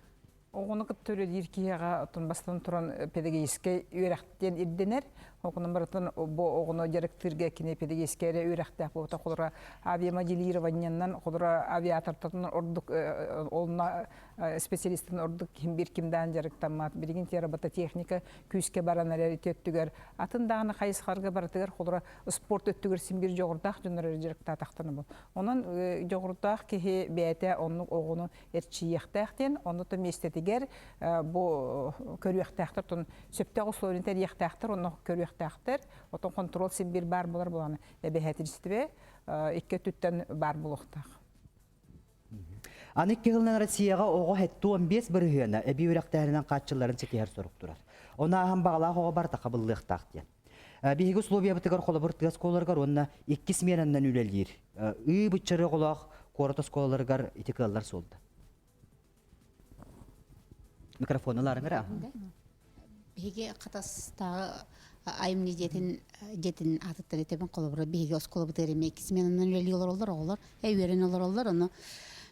Оҕону кытта үлэлиир киһиэхэ оттон бастатан туран педагогическай үөрэхтэн ирдэнэр. Оҕону барытын бу оҕону дьарыктыырга кини педагогическай эрэ үөрэхтээх буолбата холобура авиамоделированиенан холобура авиатортан ордук онно специалистын ордук ким биир кимдаан дьарыктаммат. Билигин те робототехника күүскэ баран эрэр ити өттүгэр атын даҕаны хайысхаларга барытыгар холобура спорт өттүгэр син биир дьоҕурдаах дьоннор эрэ дьарыктаатахтарына бу. Онон дьоҕурдаах киһи бэйэтэ оннук оҕону эрчийиэхтээх диэн, онно то миэстэтигэр бу көрүөхтээхтэр, тон сөптөөх условияны тэрийиэхтээхтэр, онно көрүөхтээхтэр, отон контрол син биир баар буолар буолан эбэһээтилистибэ икки өттүттэн баар буолуохтаах. Аны икки сылынан Россияҕа оҕо 75 бырыһыана эбии үөрэхтээһининэн хааччылларын ситиһэр сорук турар. Ону ааһан баҕалаах оҕо барыта хабыллыахтаах диэн. Биһиги условиябытыгар холобур тыа оскуолаларыгар уонна икки сменаннан үлэлиир ыы быччары оҕолоох куорат оскуолаларыгар ити кыаллар суолда. Микрофону ылаарыҥ эрэ. Биһиги Хатастааҕы айымньы дьиэтин дьиэтин аатыттан этэбин холобура биһиги оскуолабытыгар эмиэ икки сменанан үлэлии олороллор оҕолор үөрэнэ олороллор ону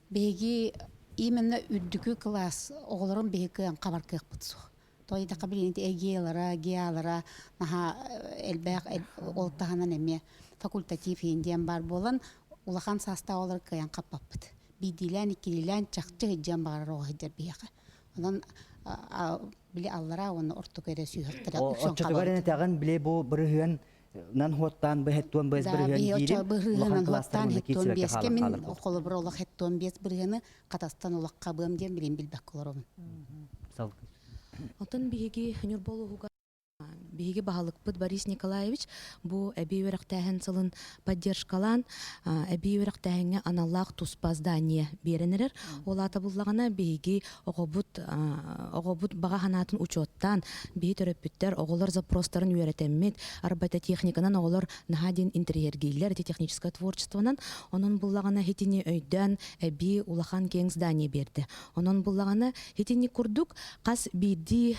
биһиги именно үрдүкү кылаас оҕолорун биһиги кыайан хабар кыахпыт суох тоҕо диэтэххэ билигин эгиэлара гиалара наһаа элбэх ол таһынан эмиэ факультатив иһин диэн баар буолан улахан саастаах оҕолор кыайан хаппаппыт биирдиилээн иккилиилээн чахчы сылдьыан баҕарар оҕо сылдьар биһиэхэ онон били аллараа уонна ортоку эрэ сүһүөхтэрэ үксүн Оччотугар хабабыт. Этэҕин били бу бырыһыан нан хуоттаан быһэттуон быһ Да, бырыһыан биһи очо диирин улахан бырыһыанан класстар хуоттаан мунна хеттуон киирсибэккэ биэскэ хаалан мин хаалар буолар. холобура олох хеттуон биэс бырыһыаны Хатастан олох хабыам диэн билин билбэккэ олоробун. Оттон биһиги Ньурба улууһугар Биһиги баһылыкпыт Борис Николаевич бу эбии үөрэхтээһин сылын поддержкалаан эбии үөрэхтээһиҥҥэ аналлаах туспа здание биэрэн эрэр. Ол аата буллаҕына биһиги оҕобут оҕобут баҕа санаатын учуоттаан биһи төрөппүттэр оҕолор запростарын үөрэтэммит робототехниканан оҕолор наһаа диэн интэриэһиргииллэр ити техническое творчествонан онон буллаҕына итини өйдөөн эбии улахан киэҥ здание биэрдэ. Онон буллаҕына итини курдук хас биирдии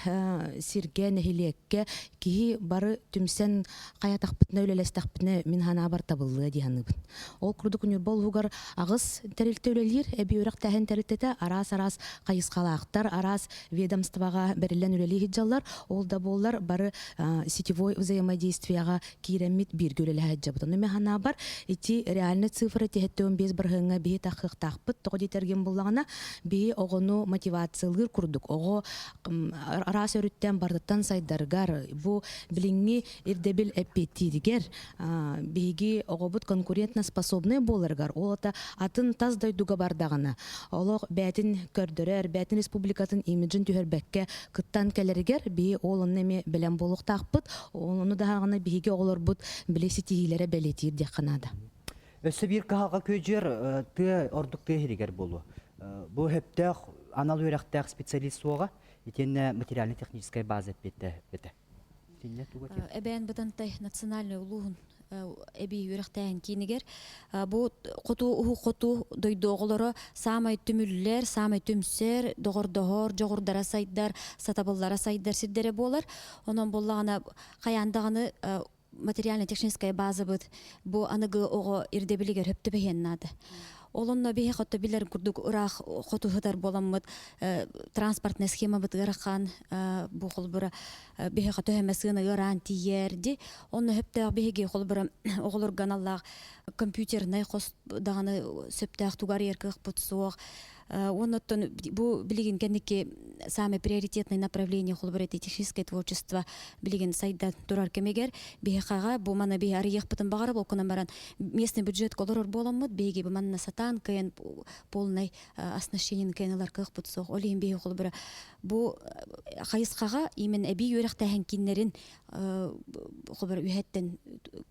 сиргэ, нэһилиэккэ киһи бары түмсэн хайатахпытына, үлэлэстэхпитинэ мин санаабар табыллыа дии саныыбын. Ол курдук Ньурба улууһугар аҕыс тэрилтэ үлэлиир, эбии үөрэхтээһин тэрилтэтэ араас-араас хайысхалаахтар, араас ведомствоҕа бэриллэн үлэлии сылдьаллар. Ол да буоллар бары сетевой взаимодействияҕа киирэммит бииргэ үлэлэһэ сылдьабыт. Ону мин санаабар ити реальный цифра тиһэттэ 15 бырыһыаҥҥа биһи таххыахтаахпыт. Тоҕо диэтэргин буллаҕына, биһи оҕону мотивациялыыр курдук, оҕо араас өрүттэн барытыттан сайдарыгар, бу билиҥҥи ирдэбил эппиэттииригэр, биһиги оҕобут конкурентно-способный буоларыгар, ол ата атын тас дойдуга бардаҕына, олох бээтин көрдөрөр, бээтин республикатын имиджин түһэрбэккэ кыттан кэлэригэр биһи ол онно эмиэ бэлэм буолуохтаахпыт. Ону даҕаны биһиги оҕолорбут били ситиһиилэрэ бэлиэтиир диэххэ наада. Өссө биир кыһалҕа күөдьүөр тыа ордук тыа иһигэр буолуо. Бу сөптөөх анал үөрэхтээх специалист суоҕа, итиэннэ материально-техническай база эппиэттэ этэ. Эбээн Бытантай национальнай улууһун эбии үөрэхтээһин киинигэр бу хоту уһук хоту дойду оҕолоро саамай түмүллэр, саамай түмсэр, доҕордоһор, дьоҕурдара сайдар, сатабыллара сайдар сирдэрэ буолар. Онон буоллаҕына хайаан даҕаны материально-техническая базабыт бу аныгы оҕо ирдэбилигэр хөп түбэһиэн наада. Ол онно биһи хото билэр курдук ыраах хоту сытар буоламмыт транспортная схемабыт ыарахан бу холбура биһи хото эмэ сыана ыараан тиийэрди. Онно хөптөөх биһиги холбура оҕолорго аналлаах компьютернай хос даҕаны сөптөөх тугар кыахпыт суох. Оннуттан бу билигин кэнники самое приоритетное направление холобур это техническое творчество билигин сайда турар кэмигэр биһиэхэҕэ бу маны биһи арыйыахпытын баҕарап ол гынан баран местный бюджет олорор буоламмыт биһиги бу манна сатаан кыайан полный оснащениены кыайан ылар кыахпыт суох ол иһин биһи холобура бу хайысхаҕа именно эбии үөрэхтээһин кииннэрин холобура үһэттэн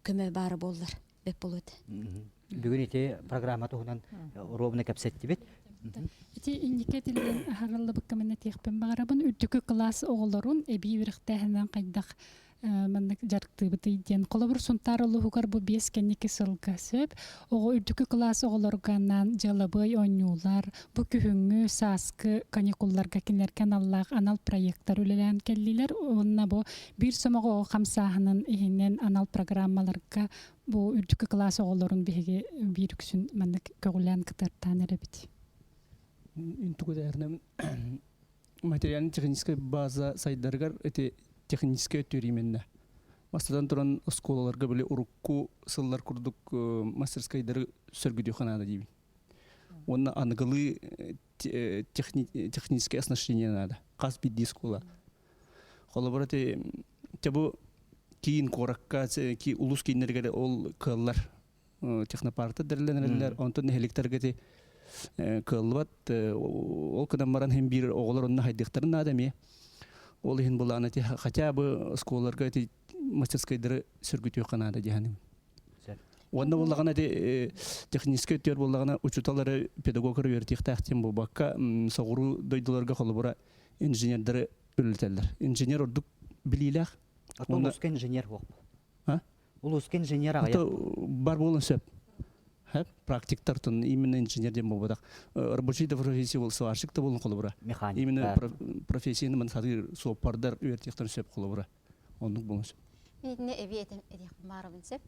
көмө баара буоллар бэт буолуо этэ. Бүгүн ити программа туһунан ровно кэпсэттибит. Ити инники этиллэн аһарыллыбыкка мин этиэхпин баҕарабын. Үрдүкү кылаас оҕолорун эбии үөрэхтээһинэн хайдах маннык дьарыктыыбытый диэн. Холобур, Сунтаар улууһугар бу биэс кэнники сылга сөп. Оҕо үрдүкү кылаас оҕолоруга анаан дьыалабыай оонньуулар, бу күһүҥҥү, сааскы каникулларга кинилэргэ аналлаах анал проекттар үлэлээн кэллилэр. Уонна бу биир сомоҕо оҕо хамсааһынын иһинэн анал программаларга бу үрдүкү кылаас оҕолорун биһиги биир үксүн маннык көҕүлээн кытартаан эрэбит. Интугудаярным материально-техническай база сайдарыгар эти техническэй өттүгэр именно. Бастатан туран оскуолаларга били урукку сыллар курдук мастерскайдары сөргүтүөххэ наада диибин. Уонна аныгылыы техническое оснащение надо. Хас биирдии оскуола. Холобура ити бу киин куоракка улус кииннэригэр ол кыаллар технопаркта дэрилэн эрэллэр. Онтон нэһиликтэргэ ити кыаллыбат. Ол гынан баран иһин биир оҕолор онно хайдыахтарын наада эмиэ. Ол иһин былаан ити хотя бы оскуолаларга ити мастерскайдары сөргүтүөххэ наада дии саныыбын. Уонна буоллаҕына ити техническэй өттүгэр буоллаҕына учууталлары педагогтары үөрэтиэхтээх диэн буолбакка соҕуруу дойдуларга холобура инженердары үлэлэтэллэр. Инженер ордук билиилээх. Улууска инженер суох. Улууска инженер аҕыйах. Бар буолун сөп. Практиктар тон именно инженер дем болбадах. Рабочий да профессия бол сварщик да болун холобура. Механик. Именно профессияны мен сатыр суоппардар үертиктен сөп холобура. Оннук болмус. Мин эби этем барабын сеп.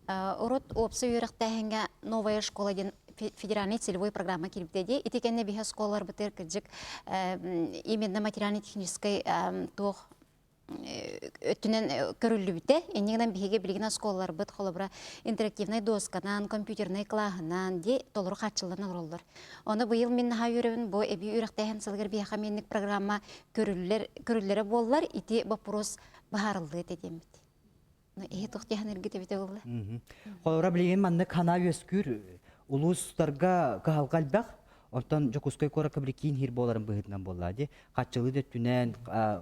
Урут опсы үөрэхтээһиҥҥэ новая школа диэн федеральный целевой программа киирбитэ Ити кэннэ биһи оскуолалар бытыр кырдьык именно материально-техническэй туох өттүнэн көрүллүбүтэ. Иннигинэн биһиги билигин оскуолаларбыт холобура интерактивнай досканан, компьютернай кылааһынан ди толору хааччыллан олороллор. Ону быйыл мин наһаа үөрэбин бу эби үөрэхтээһин сылыгар биһиэхэ минник программа көрүллэр көрүллэрэ буоллар ити вопрос быһаарыллыа этэ диэммит. Эһи туох диэһэн эргит эбитэ буолла? Холобура билигин маннык ханаа үөскүүр улуустарга кыһалҕа элбэх. Онтон Дьокуускай куоракка били киин иһир буоларын быһыытынан буолла дии. Хаччылыы да өттүнэн,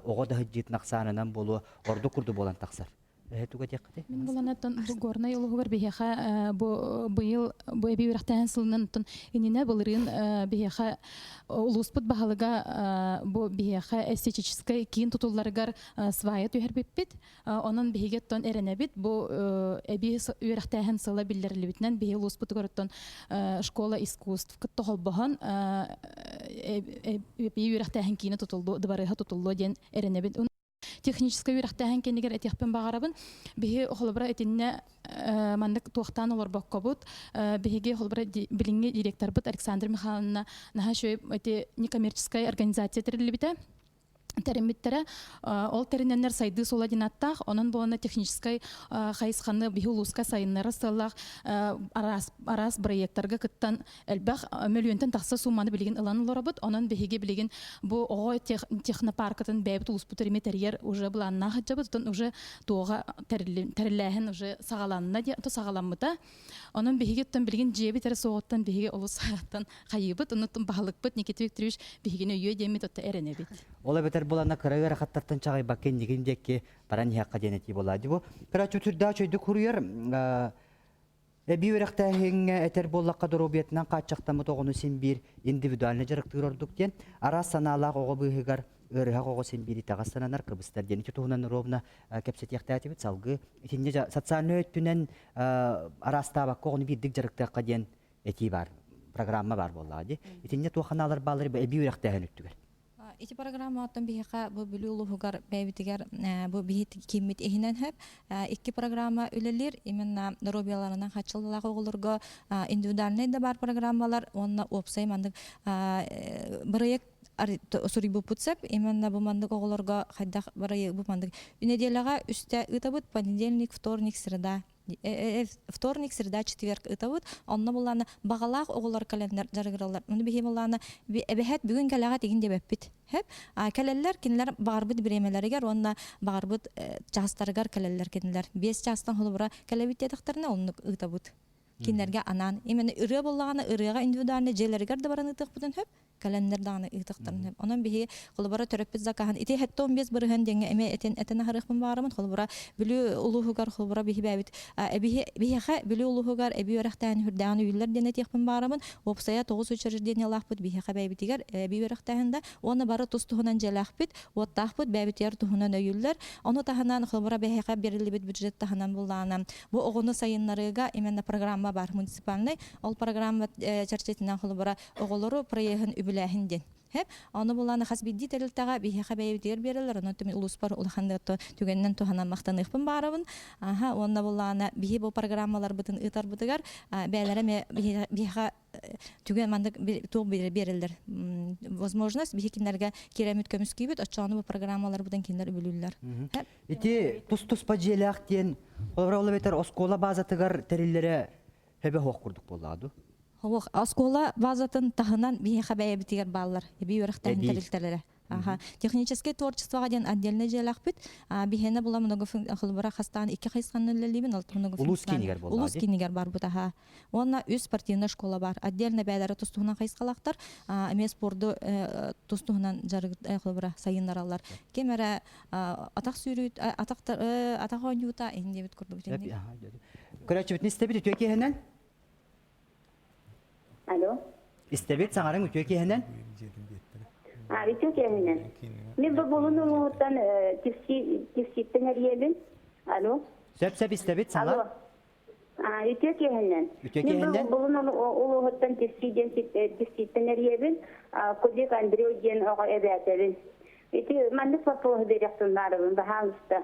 оҕо да сылдьыытын ахсаанынан буолуо, ордук курдук буолан тахсар. Эһэ туга диэххитий? Мин буланаттан бу Горнай улууһугар биһиэхэ бу быйыл бу эби үөрэхтээһин сылынан иннинэ былырыын биһиэхэ улууспут баһылыга бу биһиэхэ эстетическэй киин тутулларыгар свая түһэрбиппит. Онон биһиги оттон эрэнэбит бу эби үөрэхтээһин сыла биллэриллибитинэн биһи улууспутугар оттон школа искусств кытта холбоһон эби үөрэхтээһин киинэ тутуллуо дыбарыаһа тутуллуо диэн эрэнэбит. Техническэй үөрэхтээһин кэннигэр этиэхпин баҕарабын. Биһи холобура итиннэ маннык туохтаан олорбоккобут. Биһиги холобура билиҥҥи директорбыт Александр Михайловна наһаа үчүгэй ити некоммерческая организация тэриллибитэ тэриммиттэрэ. Ол тэринэннэр сайдыы суола диэн аттаах, онон буолана техническай хайысханы биһи улууска сайыннара сыаллаах араас араас проекттарга кыттан элбэх мөлүйүөнтэн тахса сууманы билигин ылан олоробут. Онон биһиги билигин бу оҕо технопаркатын бэйэбит улууспут эриме тэрийэр уже былааннаах сылдьабыт. Оттон уже туоҕа тэриллээһин уже саҕаланна диэн саҕаламмыта. Онон биһиги оттон билигин дьиэбит эрэ суоҕуттан биһиги олус саҕаттан хайыыбыт. Онон баһылыкпыт Никита Викторович биһигини өйүө диэммит отто эрэнэбит. Ол эбэтэр булана кыра ыарахаттартан чаҕыйбакка иннигин диэки баран иһиэххэ диэн этии буолаа. Бу кыра чүтүрдээх чөйдүк хуруйар Эбии үөрэхтээһиҥҥэ этэр буоллахха доруобуйатынан хааччахтаммыт оҕону син биир индивидуально дьарыктыыр ордук диэн араас санаалаах оҕо быыһыгар ыарыһах оҕо син биир итэҕэс сананар кыбыстар диэн ити туһунан ровно кэпсэтиэхтээтибит салгыы итиннэ социальнай өттүнэн араастаабакка оҕону биирдик дьарыктыахха диэн этии баар программа баар буоллаҕа дии итиннэ туох санаалар бааллар эбии үөрэхтээһин өттүгэр. Ити программаттан биһиэхэ бу Бүлүү улууһугар бэйэбитигэр бу биһи кииммит иһинэн сөп. Икки программа үлэлиир. Именно доруобуйаларынан хааччыллаах оҕолорго индивидуальнай да баар программалар уонна уопсай маннык бырайыак суруйбуппут сөп. Именно бу маннык оҕолорго хайдах бырайыак бу маннык нэдиэлэҕэ үстэ ыытабыт понедельник, вторник, среда вторник, среда, четверг ытабыт. Онно буллаана баҕалаах оҕолор кэлэннэр дьарыгыраллар. Ону биһи буллаана эбэһэт бүгүн кэлэҕэ тигин диэбэппит. Хэп. Кэлэллэр кинилэр баҕарбыт бириэмэлэригэр уонна баҕарбыт чаастарыгар кэлэллэр кинилэр. 5 чаастан холобура кэлэбит диэтэхтэринэ оннук ыытабыт. Кинилэргэ анаан. Именно ырыа буоллаҕына ырыаҕа индивидуальный дьиэлэригэр да баран ыытыахпытын сөп. Кэлэннэр даҕаны ыытыахтарын сөп. Онон биһиги холобура төрөппүт закаһын ити 75% диэҥҥэ эмиэ этэн этэн аһарыахпын баҕарабын. Холобура Бүлүү улууһугар холобура биһи бэйэбит биһиэхэ Бүлүү улууһугар эбии үөрэхтээһин үрдээҕин үүйүллэр диэн этиэхпин баҕарабын. Уопсайа 9 учреждениелаахпыт биһиэхэ бэйэбитигэр эбии үөрэхтээһин да уонна бары тус-туһунан дьиэлээхпит, уоттаахпыт, бэйэбитигэр туһунан өйүүллэр. Ону таһынан холобура биһиэхэ бэриллибит бюджет таһынан буллаҕына бу оҕону сайыннарыыга именно программа бар муниципальный. Ол программа чэрчитинэн холобура оҕолору проеһын үбүлээһин диэн. Хэп, ону булааны хас биирдии тэрилтэҕэ биһиэхэ бэйэбитигэр биэрэллэр, онон түмэн улууспар улахан түгэнинэн туһанан махтаныахпын баарабын. Аха, уонна булаана биһи бу программаларбытын ыытарбытыгар бэйэлэрэ эмиэ биһиэхэ түгэн маннык туох биэрэллэр возможность биһи кинилэргэ киирэммит көмүскүүбүт, оччоҕуна бу программаларбытын кинилэр үбүлүүллэр. Ити тус-туспа дьиэлээх диэн, олору ол эбэтэр оскуола базатыгар тэриллэрэ Хөбө хоох курдук буоллаҕа дуу? Хоох. Оскуола базатын таһынан биһиэхэ бэйэбитигэр бааллар. Эбии үөрэхтээһин тэрилтэлэрэ. Аха. Техническэй творчествоҕа диэн отдельнай дьиэлээхпит. Биһиэнэ була многофункциональный хастаан икки хайысханан үлэлиибин. Улуус киинигэр буоллаҕа Улуус киинигэр барбыт аха. Уонна үс спортивнай школа бар. Отдельно бэйэлэрэ тус-туһунан хайысхалаахтар. Эмиэ спорду тус-туһунан дьарык холобура сайыннараллар. Ким эрэ атах сүүрүүт, атах оонньуута иһин диэбит курдук. Көрөөччүбүтүн истэбит үтүө киэһэнэн. Алло. Истэбит саҥарыҥ үтүө киэһэнэн. А, үтүө киэһэнэн. Мен бу булун улууттан тифситтен эрийэбин. Алло. Сөп-сөп истэбит саҥар. Алло. Үтүө киэһэнэн. Үтүө Мин киэһэнэн. Булун улууһуттан Тирсии диэн Тирсииттэн эрийэбин. Кудик Андрей диэн оҕо эбээтэбин. Ити маннык вопроһу биэриэхпин баарыбын, баһаалыста.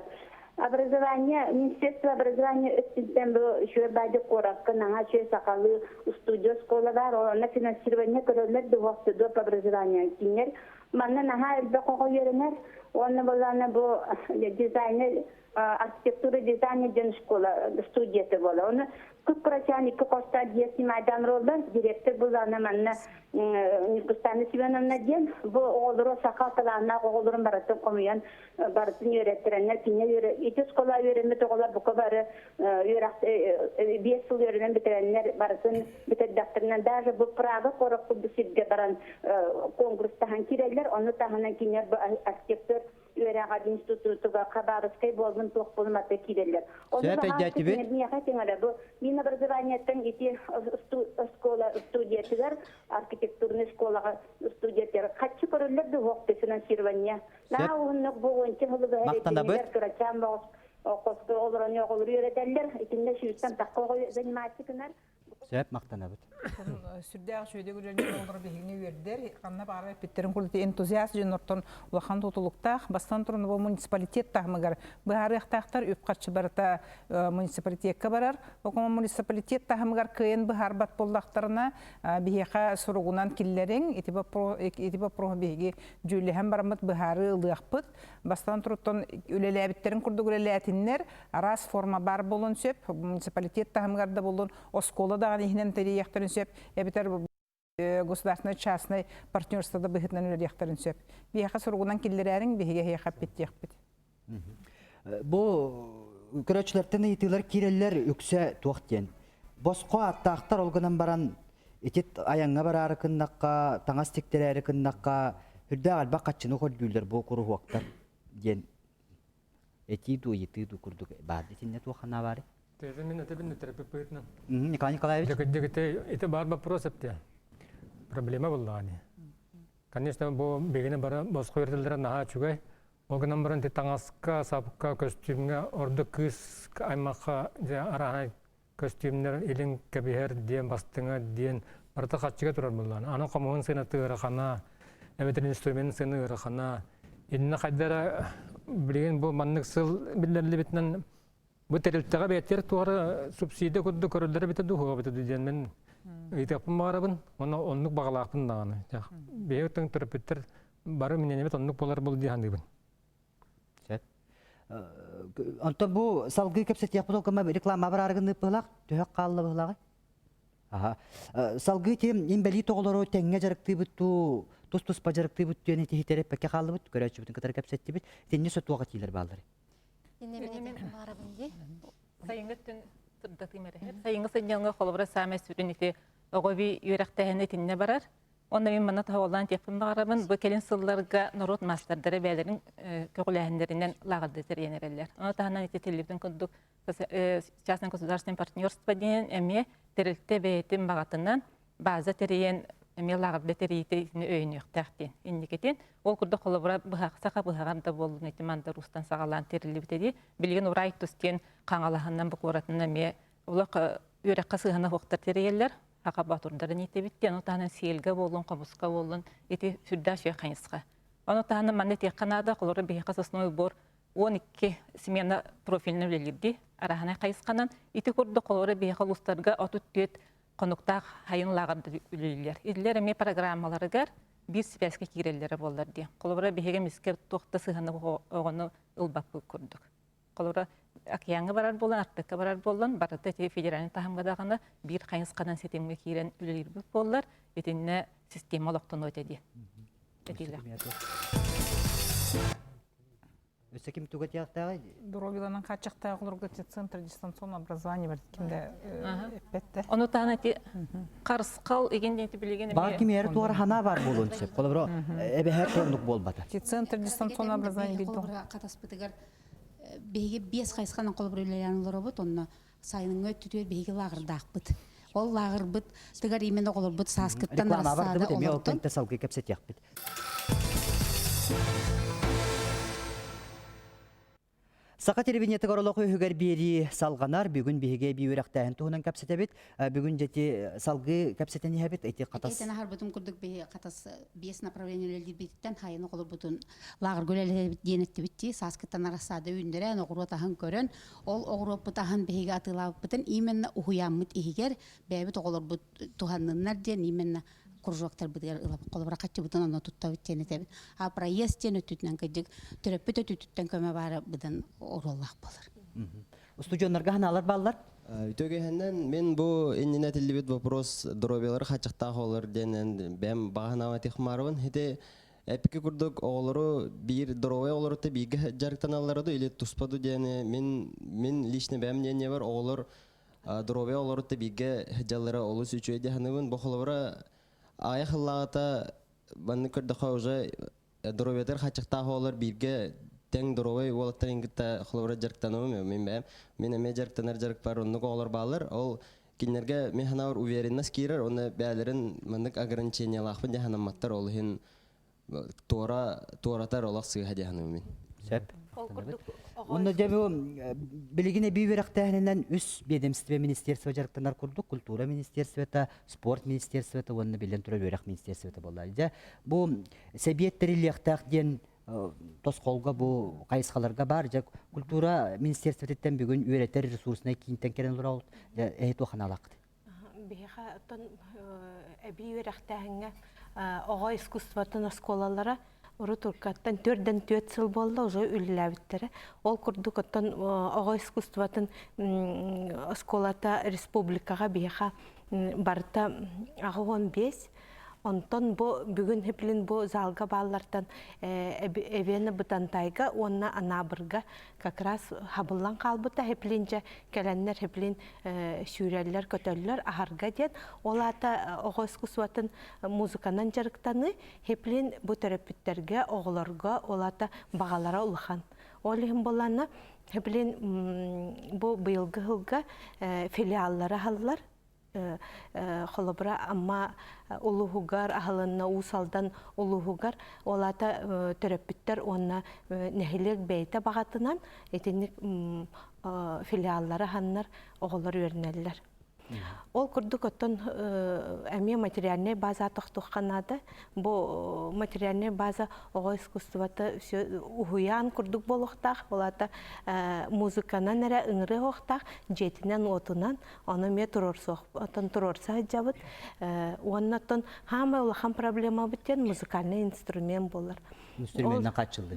Образование, Министерство образования өттүттэн бу үчүгэй баайдык куоракка наһаа үчүгэй сахалыы студия оскуола баар, онно финансирование көрөллөр дуһуох доп образование кинилэр манна наһаа элбэх оҕо үөрэнэр уонна буоллаҕына бу дизайнер архитектура дизайна диэн школа студията буолар. Оны кып-кырачаан икки хостоох дьиэ снимайдаан олороллор. Директор буллаҕына манна Ньургустаана Семеновна диэн бу оҕолору саха талааннаах оҕолорун барытын хомуйан барытын үөрэттэрэннэр кинилэр үөрэ ити школа үөрэммит оҕолор бука бары үөрэх биэс сыл үөрэнэн бүтэрэннэр барытын бүтэрдэхтэринэ даже бу Прага куорат курдук сиргэ баран конкурстаһан киирэллэр. Ону таһынан кинилэр бу архитектор үөрэҕэр институтугар Хабаровскай буоллун туох буоллун аты киирэллэр. Ону Сөп өйдөөтүбүт. Миэхэ тиҥэрэ бу мин образованиеттан ити оскуола студиятыгар архитектурнай школаҕа студиятыгар хаччы көрүллэр да уһуохты финансирование. Наһаа уһуннук бу уонча сылы Махтанабыт. кырачаан боҕус хоско олорон оҕолору үөрэтэллэр. Итиннэ сүүстэн тахха оҕо заниматься гынар. Сөп махтанабыт. Сүрдээх үчүгэйдик үлэлиир оҕолор биһигини үөрдэр. Ханна баара эппиттэрин курдук энтузиаст дьоннортон улахан тутулуктаах. Бастан туран бу муниципалитет таһымыгар быһаарыахтаахтар. Үп-харчы барыта муниципалитекка барар. Окума муниципалитет таһымыгар кыайан быһаарбат буоллахтарына, биһиэхэ суругунан киллэриҥ. Ити боппуруоһу биһиги дьүүллэһэн бараммыт быһаарыы ылыахпыт. Бастан туруттан үлэлээбиттэрин курдук үлэлээтиннэр, араас форма баар буолуон сөп, муниципалитет таһымыгар да буоллун, оскуола даҕаны иһинэн тэрийиэхтэрин сөп, эбэтэр государственнай частнай партнерство да быһыытынан үлэлиэхтэрин сөп. Биһиэхэ суругунан киллэрээриҥ, биһиги эһиэхэ эппиттиэхпит. Бу көрөөччүлэртэн ыйытыылар киирэллэр үксэ туох диэн. Босхо аттаахтар ол гынан баран ити айаҥҥа бараары кыннахха, таҥас тиктэрээри кыннахха үрдээх элбэх хаччыны көрдүүллэр бу куруһуоктар диэн этии дуу, ыйытыы дуу курдук баар. Итиннэ туох санаа баарый? Тэзэ мин этебин терапевт быһыытынан. Николай Николаевич. Дьэ, ити баар вопрос эптэ. Проблема буллаҕа Конечно, бу бигини бары босхо үөрэтэллэрэ наһаа үчүгэй. Ол гынан баран ити таҥаска, сапка, көстүүмҥэ ордук кыыс аймахха дьэ арааһынай көстүүмнэр илин кэбиһэр диэн бастыҥа диэн барыта харчыга турар буоллаҕына. Аны хомуһун сыаната ыарахана, эбэтэр инструмент сыана ыарахана. Иннэ хайда эрэ билигин бу маннык сыл биллэриллибитинэн бу тэрилтэҕэ бэйэтигэр туох эрэ субсидия курдук көрүллэрэ эбитэ дуу, суоҕа эбитэ дуу диэн мин ыйытыахпын баҕарабын уонна оннук баҕалаахпын даҕаны. Биһиги төрөппүттэр бары миннэнэбит оннук буолар буолуо дии саныыбын. Сөп. Онтон бу салгыы кэпсэтиэхпит ол гына реклама бараарыгын ыыппыһылаах, төһө хаалла быһылааҕый? Аха. Салгыы тим инбэлиит оҕолору тэҥҥэ дьарыктыыбыт дуу, тус-туспа дьарыктыыбыт диэн итиһитэр эппэккэ хааллыбыт, көрөөччүбүтүн кытары кэпсэттибит. Итинни сотуоха тиилэр бааллар. Инне мен баарабын дии. Сайыҥҥы өттүн сырдатыым эрэ. Сайыҥҥы сынньалаҥҥа холобура саамай сүрүн ити оҕо би үөрэхтээһинэ итиннэ барар. Онно мин манна тоһоҕолоон этиэхпин баҕарабын, бу кэлин сылларга норуот маастардара бэйэлэрин көҕүлээһиннэринэн лааҕырда тэрийэн эрэллэр. Ону таһынан ити этиллибитин курдук частное государственное партнерство диэн эмиэ тэрилтэ бэйэтин баҕатынан база тэрийэн эмиэ лааҕырда тэрийиитэ итини өйөнүөхтээх диэн инникитин. Ол курдук холобура быһах саха быһаҕар да буоллун ити мандарустан саҕалаан тэриллибитэ дии. Билигин Урай тус диэн Хаҥалаһынан бу куоратынан эмиэ улах үөрэххэ сыһыана суохтар тэрийэллэр. Саха боотурдарын иитэбит диэн, ону таһынан сиэлгэ буоллун, хомуска буоллун, ити сүрдээх үчүгэй хайысха. Ону таһынан манна этиэххэ наада, холобура биһиэхэ сосновый бор 12 смена профильно үлэлиирди арааһынай хайысханан. Ити курдук холобура биһиэхэ улуустарга 34 хонуктаах хайын лааҕырда үлэлииллэр. Иллэр эмиэ программаларыгар биир сибээскэ киирэллэрэ буоллар диэн. Холобура биһиги эмискэ туох да сыһыаны оҕону ылбаппыт курдук. Холобура, океаҥҥа барар буолан, Артыкка барар буолан, барыта ити федеральнай таһымҥа даҕаны биир хайысханан ситимҥэ киирэн үлэлиирбит буоллар, итиннэ система олохтонуо этэ диэн этиилээх. Өссө ким туга тиэхтээҕий? Доруобуйаланан хааччахтаах олорго центр дистанционного образования бар ким да эппэттэр. Ону таһынан ити харысхал игин диэн билигин Баар ким эр туора ханаа бар буолуон сөп. Холобура, эбэһэр туорнук буолбата. Центр дистанционного образования билдом. Хатаспытыгар биһиги биэс хайысханан холобур үлэлээн олоробут онно сайыҥҥы өттүтүгэр биһиги лааҕырдаахпыт ол лааҕырбыт тыгар именно оҕолорбут сааскыттан Реклама рассада бардыбыт, эмиэ ол олортон кэнтэ салгыы кэпсэтиэхпит. Саха телевидениетыгар олох үһүгэр биэрии салҕанар. Бүгүн биһиги эбии үөрэхтээһин туһунан кэпсэтэбит. Бүгүн дьэти салгыы кэпсэтэн иһэбит. Ити хатас... Этэн аһарбытым курдук биһи хатас биэс направление үлэлиирбититтэн хайын оҕолорбутун лааҕырга үлэлэтэбит диэн эттибит дии. Сааскыттан арассаада үүннэрэн, оҕуруот аһын көрөн, ол оҕуруоппут аһын биһиги атыылаабыппытын именно уһуйааммыт иһигэр бэйэбит оҕолорбут туһанныннар диэн именно кружоктарбытыгар ылабыт холобура хаччыбытын онно туттабыт диэн этэбит а проезд диэн өттүтүнэн кырдьык төрөппүт өттүтүттэн көмө баара быдан оруоллаах буолар. Устудьуоннарга ханаалар бааллар? Үтүөгэһинэн мин бу иннинэ этиллибит вопрос здоровьялары хаччахтаах олор диэн бэм баҕанаама тихмарыбын ити эпики курдук оҕолору биир здоровый оҕолорутта бииргэ дьарыктаналлара ду или туспа ду диэни мин мин лично бэм диэн бар оҕолор Доруобуйа олорутта бииргэ дьаллара олус үчүгэй дии саныыбын. Бу холобура аҕыйах сыллааҕыта маннык көрдөххө уже доруобуйатыгар хааччахтаах оҕолор бииргэ тэҥ доруобай уолаттарын кытта холобура дьарыктанабым мин бэйэм. Мин эмиэ дьарыктанар дьарыкпар оннук оҕолор бааллар. Ол кинилэргэ мин санаабар уверенность киирэр уонна бэйэлэрин маннык ограничениелаахпын дии санамматтар. Ол иһин туора туоратар олох сыыһа дии саныыбын мин. Сөп. Онно дьэ бу билигин эбии үөрэхтээһининэн үс биэдэмстибэ министерство дьарыктанар курдук культура министерствота, спорт министерствота уонна биллэн турар үөрэх министерствота буолла. Дьэ бу сэбиэт тэриллиэхтээх диэн тосхолго бу хайысхаларга баар. Дьэ культура министерствотыттан бүгүн үөрэтэр ресурснай киинтэн кэлэн олорабыт. Дьэ эһи туох аналааххыт? Биһиэхэ оттон эбии үөрэхтээһиҥҥэ оҕо искусствотын оскуолалара урут уруккаттан төрдөн түөрт сыл буолла уже үлэлээбиттэрэ. Ол курдук оттон оҕо искусствотын оскуолата республикаҕа биһиэхэ барыта 85. Онтон бу бүгүн хиплин бу залга бааллартан Эвена Бытантайга уонна Анаабырга как раз хабыллан хаалбыта хиплинчэ кэлэннэр хиплин сүүрэллэр көтөллөр аһарга диэн ол аата оҕо искусствотын музыканан дьарыктаныы хиплин бу төрөппүттэргэ оҕолорго ол аата баҕалара улахан ол иһин буоллаана хиплин бу быйылгы сылга филиаллары аһаллар Холобура, Амма улууһугар аһылынна Уус Алдан улууһугар ол аата төрөппүттэр уонна нэһилиэк бэйэтэ баҕатынан итинник филиаллары аһаннар оҕолор үөрэнэллэр. Ол курдук оттон эмиэ материальнай база тохтуохха наада. Бу материальнай база оҕо искусствота уһуйаан курдук буолуохтаах. Ол аата музыканан эрэ ыҥырыа уохтаах, дьиэтинэн-уотунан Ону эмиэ туруорсуох, оттон туруорса сылдьабыт. Уонна оттон хаамай улахан проблемабыт диэн музыкальный инструмент буолар. Инструменынан хааччыллыы.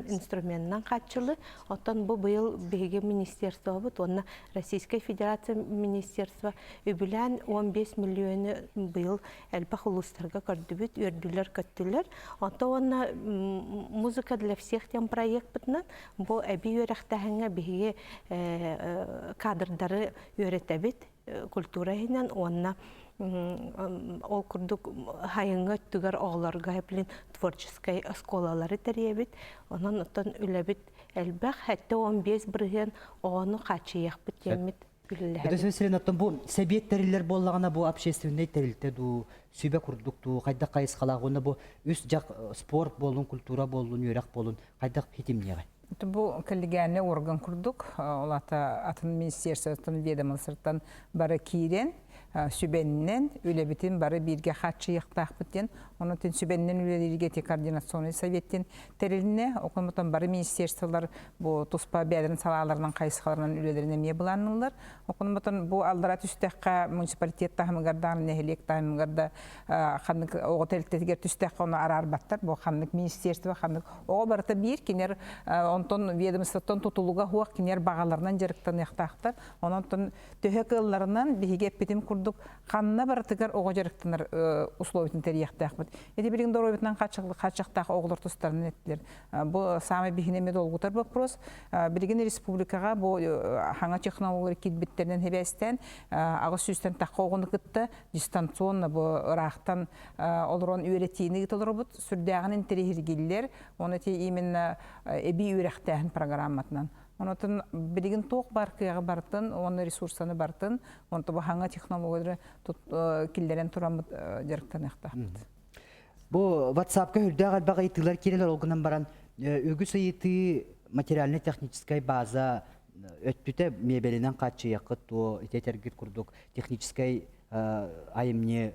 Инструменынан хааччыллыы. Оттон бу быйыл биһиги министерствобут уонна Российскай Федерация министерство үбүлээн 15 миллиону быйыл элбэх улуустарга көрдүбүт, үөрдүлэр-көттүлэр. Оттон уонна «Музыка для всех» диэн проекпытынан Бу эбии үөрэхтээһиҥҥэ биһиги кадрдары үөрэтэбит культура иһинэн уонна ол курдук сайыҥҥы өттүгэр оҕолорго блин творческай оскуолалары тэрийэбит. Онон оттон үлэбит элбэх, 75% оҕону хааччыйыахпыт диэммит Өтөсө сирин оттон бу сэбиэт тэриллэр буоллаҕына бу общественнай тэрилтэ дуу, сүбэ курдук дуу, хайдах хайысхалаах уонна бу үс дьах спорт буоллун, культура буоллун, үөрэх буоллун хайдах хитимниэҕэй? Бу коллегиальный орган курдук, ол ата атын министерствоттан, ведомствоттан бары киирэн, сүбэннэн үлэбитин бары бииргэ хааччыйыахтаахпыт диэн, онон сүбэннэн үлэлииргэ ити координационный советтин тэрилинэ, оконотон бары министерстволар бу туспа бэйэлэрин салааларынан хайысхаларынан үлэлэрин эмиэ былаанныыллар. Оконотон бу аллара түстэххэ муниципалитет таһымыгар даҕаны нэһилиэк таһымыгар да ханнык оҕо тэрилтэтигэр түстэххэ ону араарбаттар. Бу ханнык министерство, ханнык оҕо барыта биир кинилэр онтон ведомствоттан тутулуга суох кинилэр баҕаларынан дьарыктаныахтаахтар. Онон төһө кыалларынан биһиги эппитим курдук ханна барытыгар оҕо дьарыктанар условиятын тэрийиэхтээхпит. Ити билигин доруобуйатынан хааччахтаах оҕолор тустарынан эттилэр. Бу самый биһини эмиэ долгутар вопрос. Билигин республикаҕа бу хаҥа технологиялар киирбиттэринэн хибээстээн аҕыс сүүстэн тахха оҕону кытта дистанционно бу ыраахтан олорон үөрэтиини ыыталаробут. Сүрдээҕин интэриэһиргииллэр. Оны ити именно эбии үөрэхтээһин программатынан. Онотон билигин туох бар кыаҕы бартын, уонна ресурсаны бартын, онто бу хаҥа технологиялары киллэрэн тураммыт дьарыктаныахтаахпыт. Бу WhatsApp-ка үрдээх элбэх ыйытыылар киирэлэр ол гынан баран үгүс ыйытыы материально-техническай база өттүтэ мебелинэн хааччыйаххыт туо ити этэргит курдук техническай айымньы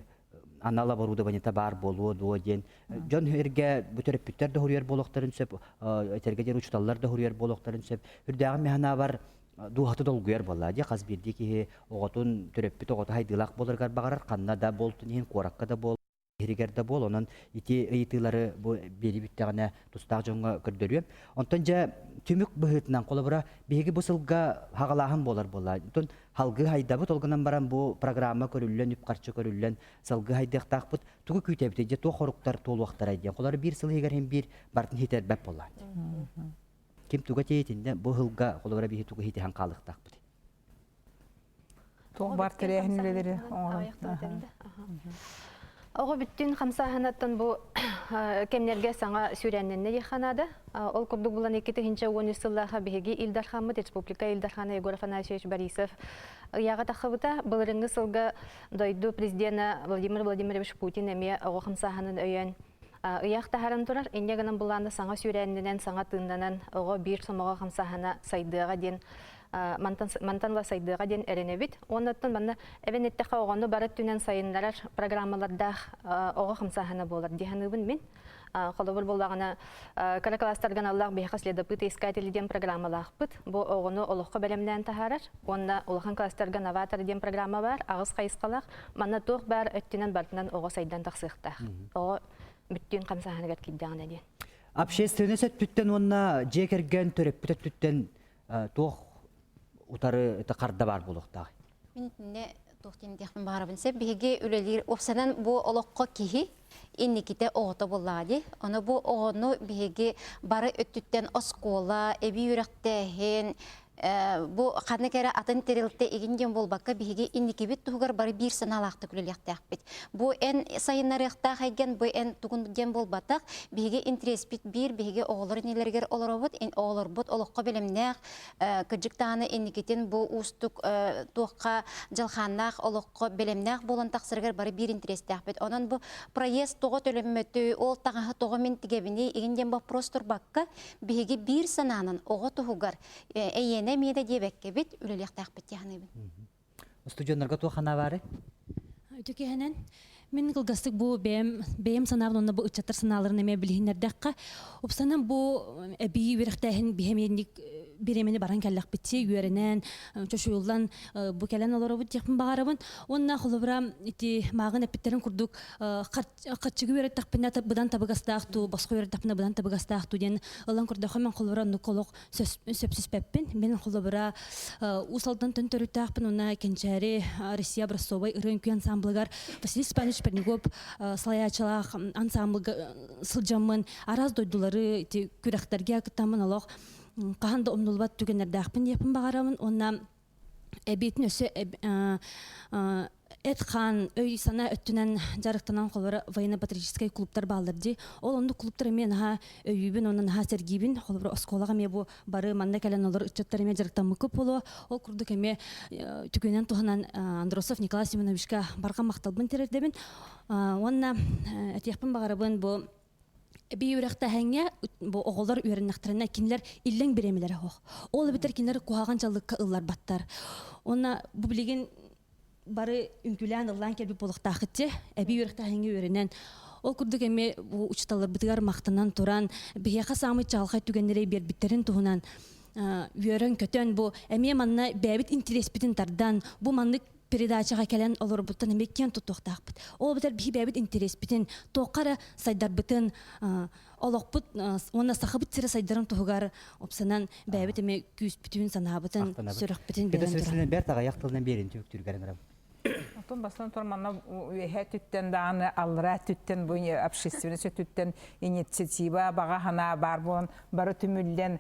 анал оборудованиета баар буолуо дуо диэн дьон эргэ бу төрөппүттэр да хоруйар буолуохтарын сөп этэргэ диэн учууталлар да хоруйар буолуохтарын сөп үрдээҕин механаабар дууһата долгуйар буолла дии хас биирдии киһи оҕотун төрөппүт оҕото хайдыылаах буоларыгар баҕарар ханна да буолтун иһин куоракка да буол иһиригэр да буол онон ити ыйытыылары бу биэрии бүттэҕинэ тустаах дьоҥҥо көрдөрүөм. Онтон дьэ түмүк быһыытынан холобура биһиги бу сылга хаҕалааһын буолар буолла. Онтон халгыы хайдабыт ол гынан баран бу программа көрүллэн үп-харчы көрүллэн салгыы хайдыахтаахпыт. Тугу күүтэбит дьэ туох хоруктар туолуохтарай диэн. Холобура биир сыл иһигэр иһин биир бартын хитэрбэт буолла. Ким туга тиэйтиннэ бу сылга холобура биһи тугу хитиһэн хаалыахтаахпыт. Туох бар тэрээһин үлэлэри оҥорон. Оҕо бүттүүн хамсааһынаттан бу кэмнэргэ саҥа сүүрээннэннэ диэххэ наада. Ол курдук булан 2013 сыллааха биһиги Ил Дархаммыт Республика Ил Дархана Егор Афанасьевич Борисов ыйааҕа таххыбыта. Былырыҥҥы сылга дойду президена Владимир Владимирович Путин эмиэ оҕо хамсааһынын өйөөн ыйаах таһааран турар. Инньэ гынан былааны саҥа сүүрээннэнэн, саҥа тыыннанан оҕо биир сомоҕо хамсааһына сайдыаҕа диэн мантан мантан ыла сайдыаҕа диэн эрэнэбит. Уоннаттан манна эбэн эттэххэ оҕону бары өттүнэн сайыннарар программалардаах оҕо хамсааһына буолар дии саныыбын мин. Холобур буоллаҕына, кыра класстарга аналлаах биһиэхэ следопыт искатели диэн программалаахпыт. Бу оҕону олоххо бэлэмнээн таһаарар. Уонна улахан класстарга новатор диэн программа баар, аҕыс хайысхалаах. Манна туох баар өттүнэн барытынан оҕо сайдан тахсыахтаах. Оҕо бүттүүн хамсааһыныгар киирдэҕинэ диэн. Общественность өттүттэн уонна дьиэ кэргэн төрөппүт өттүттэн туох утары харда баар буолуохтаах? Мин итиннэ туох диэн диэхпин баҕарабын сөп. Биһиги үлэлиир уопсанан бу олоххо киһи инникитэ оҕото буоллаҕа дии. Ону бу оҕону биһиги бары өттүттэн оскуола, эбии үөрэхтээһин, бу ханнык эрэ атын тэрилтэ игин диэн буолбакка биһиги инникибит туһугар бары биир санаалаахтык үлэлиэхтээхпит. Бу эн сайыннарыахтаах эйгэн, бу эн тугун диэн буолбатах. Биһиги интэриэспит биир, биһиги оҕолор иннилэригэр олоробут, оҕолорбут олоххо бэлэмнээх, кырдьык даҕаны инникитин бу уустук туохха дьалхааннаах олоххо бэлэмнээх буолан тахсарыгар бары биир интэриэстээхпит. Онон бу проезд тоҕо төлөммөтүй, ол таҥаһы тоҕо мин тигэбиний игин диэн боппуруос турбакка, биһиги биир санаанан оҕо туһугар эйиэнэ эмиэ да диэбэккэбит үлэлиэхтээхпит дии саныыбын. Устудьуоннарга туох санаа баарый? Үтүкэһэнэн мин кылгастык бу бэйэм бэйэм санаабын уонна бу ыччаттар санааларын эмиэ билиһиннэрдэххэ, упсанан бу эбии үөрэхтээһин биһэмиэнник бириэмэни баран кэллэхпитси үөрэнэн, чочуйуллан бу кэлэн олоробут диэхпин баҕарабын. Уонна холобура ити мааҕын эппиттэрин курдук хаччыгы үөрэттэхпинэ быдан табыгастаах туу, босхо үөрэттэхпинэ быдан табыгастаах туу диэн ылан көрдөххө мен холобура оннук олох сөпсүспэппин. Мин холобура Уус Алдантан төрүттээхпин уонна Кэнчээри Россия образцовай ырыа үҥкүү ансамблыгар Василий Степанович Пернигов салайааччылаах ансамблга сылдьаммын араас дойдулары ити күрэхтэргэ кыттаммын олох хаһан да умнуллубат түгэннэрдээхпин диэхпин баҕарабын уонна эбиитин өссө эт-хаан, өй-санаа өттүнэн дьарыктанан холобура военно-патриотическай клубтар бааллар дии. Ол оннук клубтар эмиэ наһаа өйүүбүн уонна наһаа сэргиибин. Холобура оскуолаҕа эмиэ бу бары манна кэлэн олор ыччаттар эмиэ дьарыктаммыккыт буолуо. Ол курдук эмиэ түгэнэн туһанан Андросов Николай Семеновичка барҕа махталбын тириэрдэбин. Уонна этиэхпин баҕарабын бу эбии үөрэхтээһиҥҥэ бу оҕолор үөрэннэхтэринэ кинилэр иллэҥ бириэмэлэрэ суох. Ол эбэтэр кинилэр куһаҕан дьаллыкка ылларбаттар. Уонна бу билигин бары үҥкүүлээн ыллаан кэлбит буолуохтааххыт дии. Эбии үөрэхтээһиҥҥэ үөрэнэн. Ол курдук эмиэ бу учууталларбытыгар махтанан туран, биһиэхэ саамай чаҕылхай түгэннэри биэрбиттэрин туһунан үөрэн-көтөн бу эмиэ манна бэйэбит интэриэспитин тардан, бу маннык передачаҕа кэлэн олорбуттан эмиэ киэн туттуохтаахпыт. Ол эбэтэр биһи бэйэбит интэриэспитин, туохха эрэ сайдарбытын, олохпут уонна сахабыт сирэ сайдарын туһугар опсанан бэйэбит эмиэ күүспүтүн, санаабытын, сүрэхпитин биэрэн турар. Бэрт аҕыйах тылынан биэрин түмүктүүргэр ыҥырабын. Отон бастан туран манна үөһэ өттүттэн даҕаны аллараа өттүттэн бу общественность өттүттэн инициатива баҕа санаа баар буолан бары түмүллэн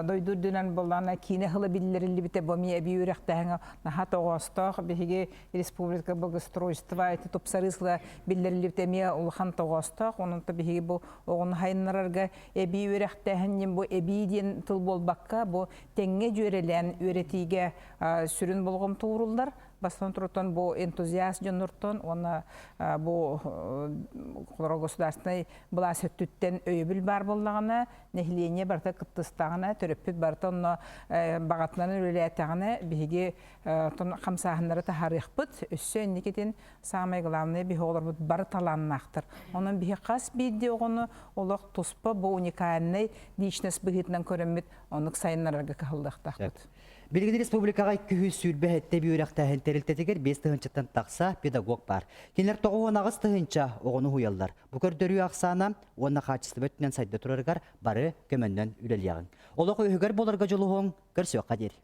дойду үрдүнэн буоллаҕына киинэ сыла биллэриллибитэ бу эмиэ эбии үөрэхтээһиҥэ наһаа тоҕоостоох биһиги республика благоустройства ити тупсарыы сыла биллэриллибитэ эмиэ улахан тоҕоостоох онон биһиги бу оҕону сайыннарарга эбии үөрэхтээһин диэн бу эбии диэн тыл буолбакка бу тэҥҥэ дьүөрэлээн үөрэтиигэ сүрүн болҕомто ууруллар бастан турутан бу энтузиаст дьоннортон уонна бу государственнай былаас өттүттэн өйөбүл баар буоллаҕына нэһилиэнньэ барыта кыттыстаҕына. кыһалыннаҕына, төрөппүт барыта онно баҕатынан үлэлээтэҕинэ, биһиги хамсааһыннары таһаарыахпыт. Өссө инникитин самое главное биһи оҕолорбут бары талааннаахтар. Онон биһи хас биирдии оҕону олох туспа бу уникальнай личность быһыытынан көрөммүт оннук сайыннарарга кыһаллыахтаахпыт. Билигин республикаҕа 227 үөрэхтээһин тэрилтэтигэр 5 тыһыынчаттан тахса педагог баар. Кинилэр 98 тыһыынча оҕону уһуйаллар. Бу көрдөрүү ахсаана уонна хаачыстыба өттүнэн сайда турарыгар бары көмөннөн үлэлиэҕиҥ. Олох үөһүгэр буоларга дьулуһуҥ, көрсүөххэ диэри.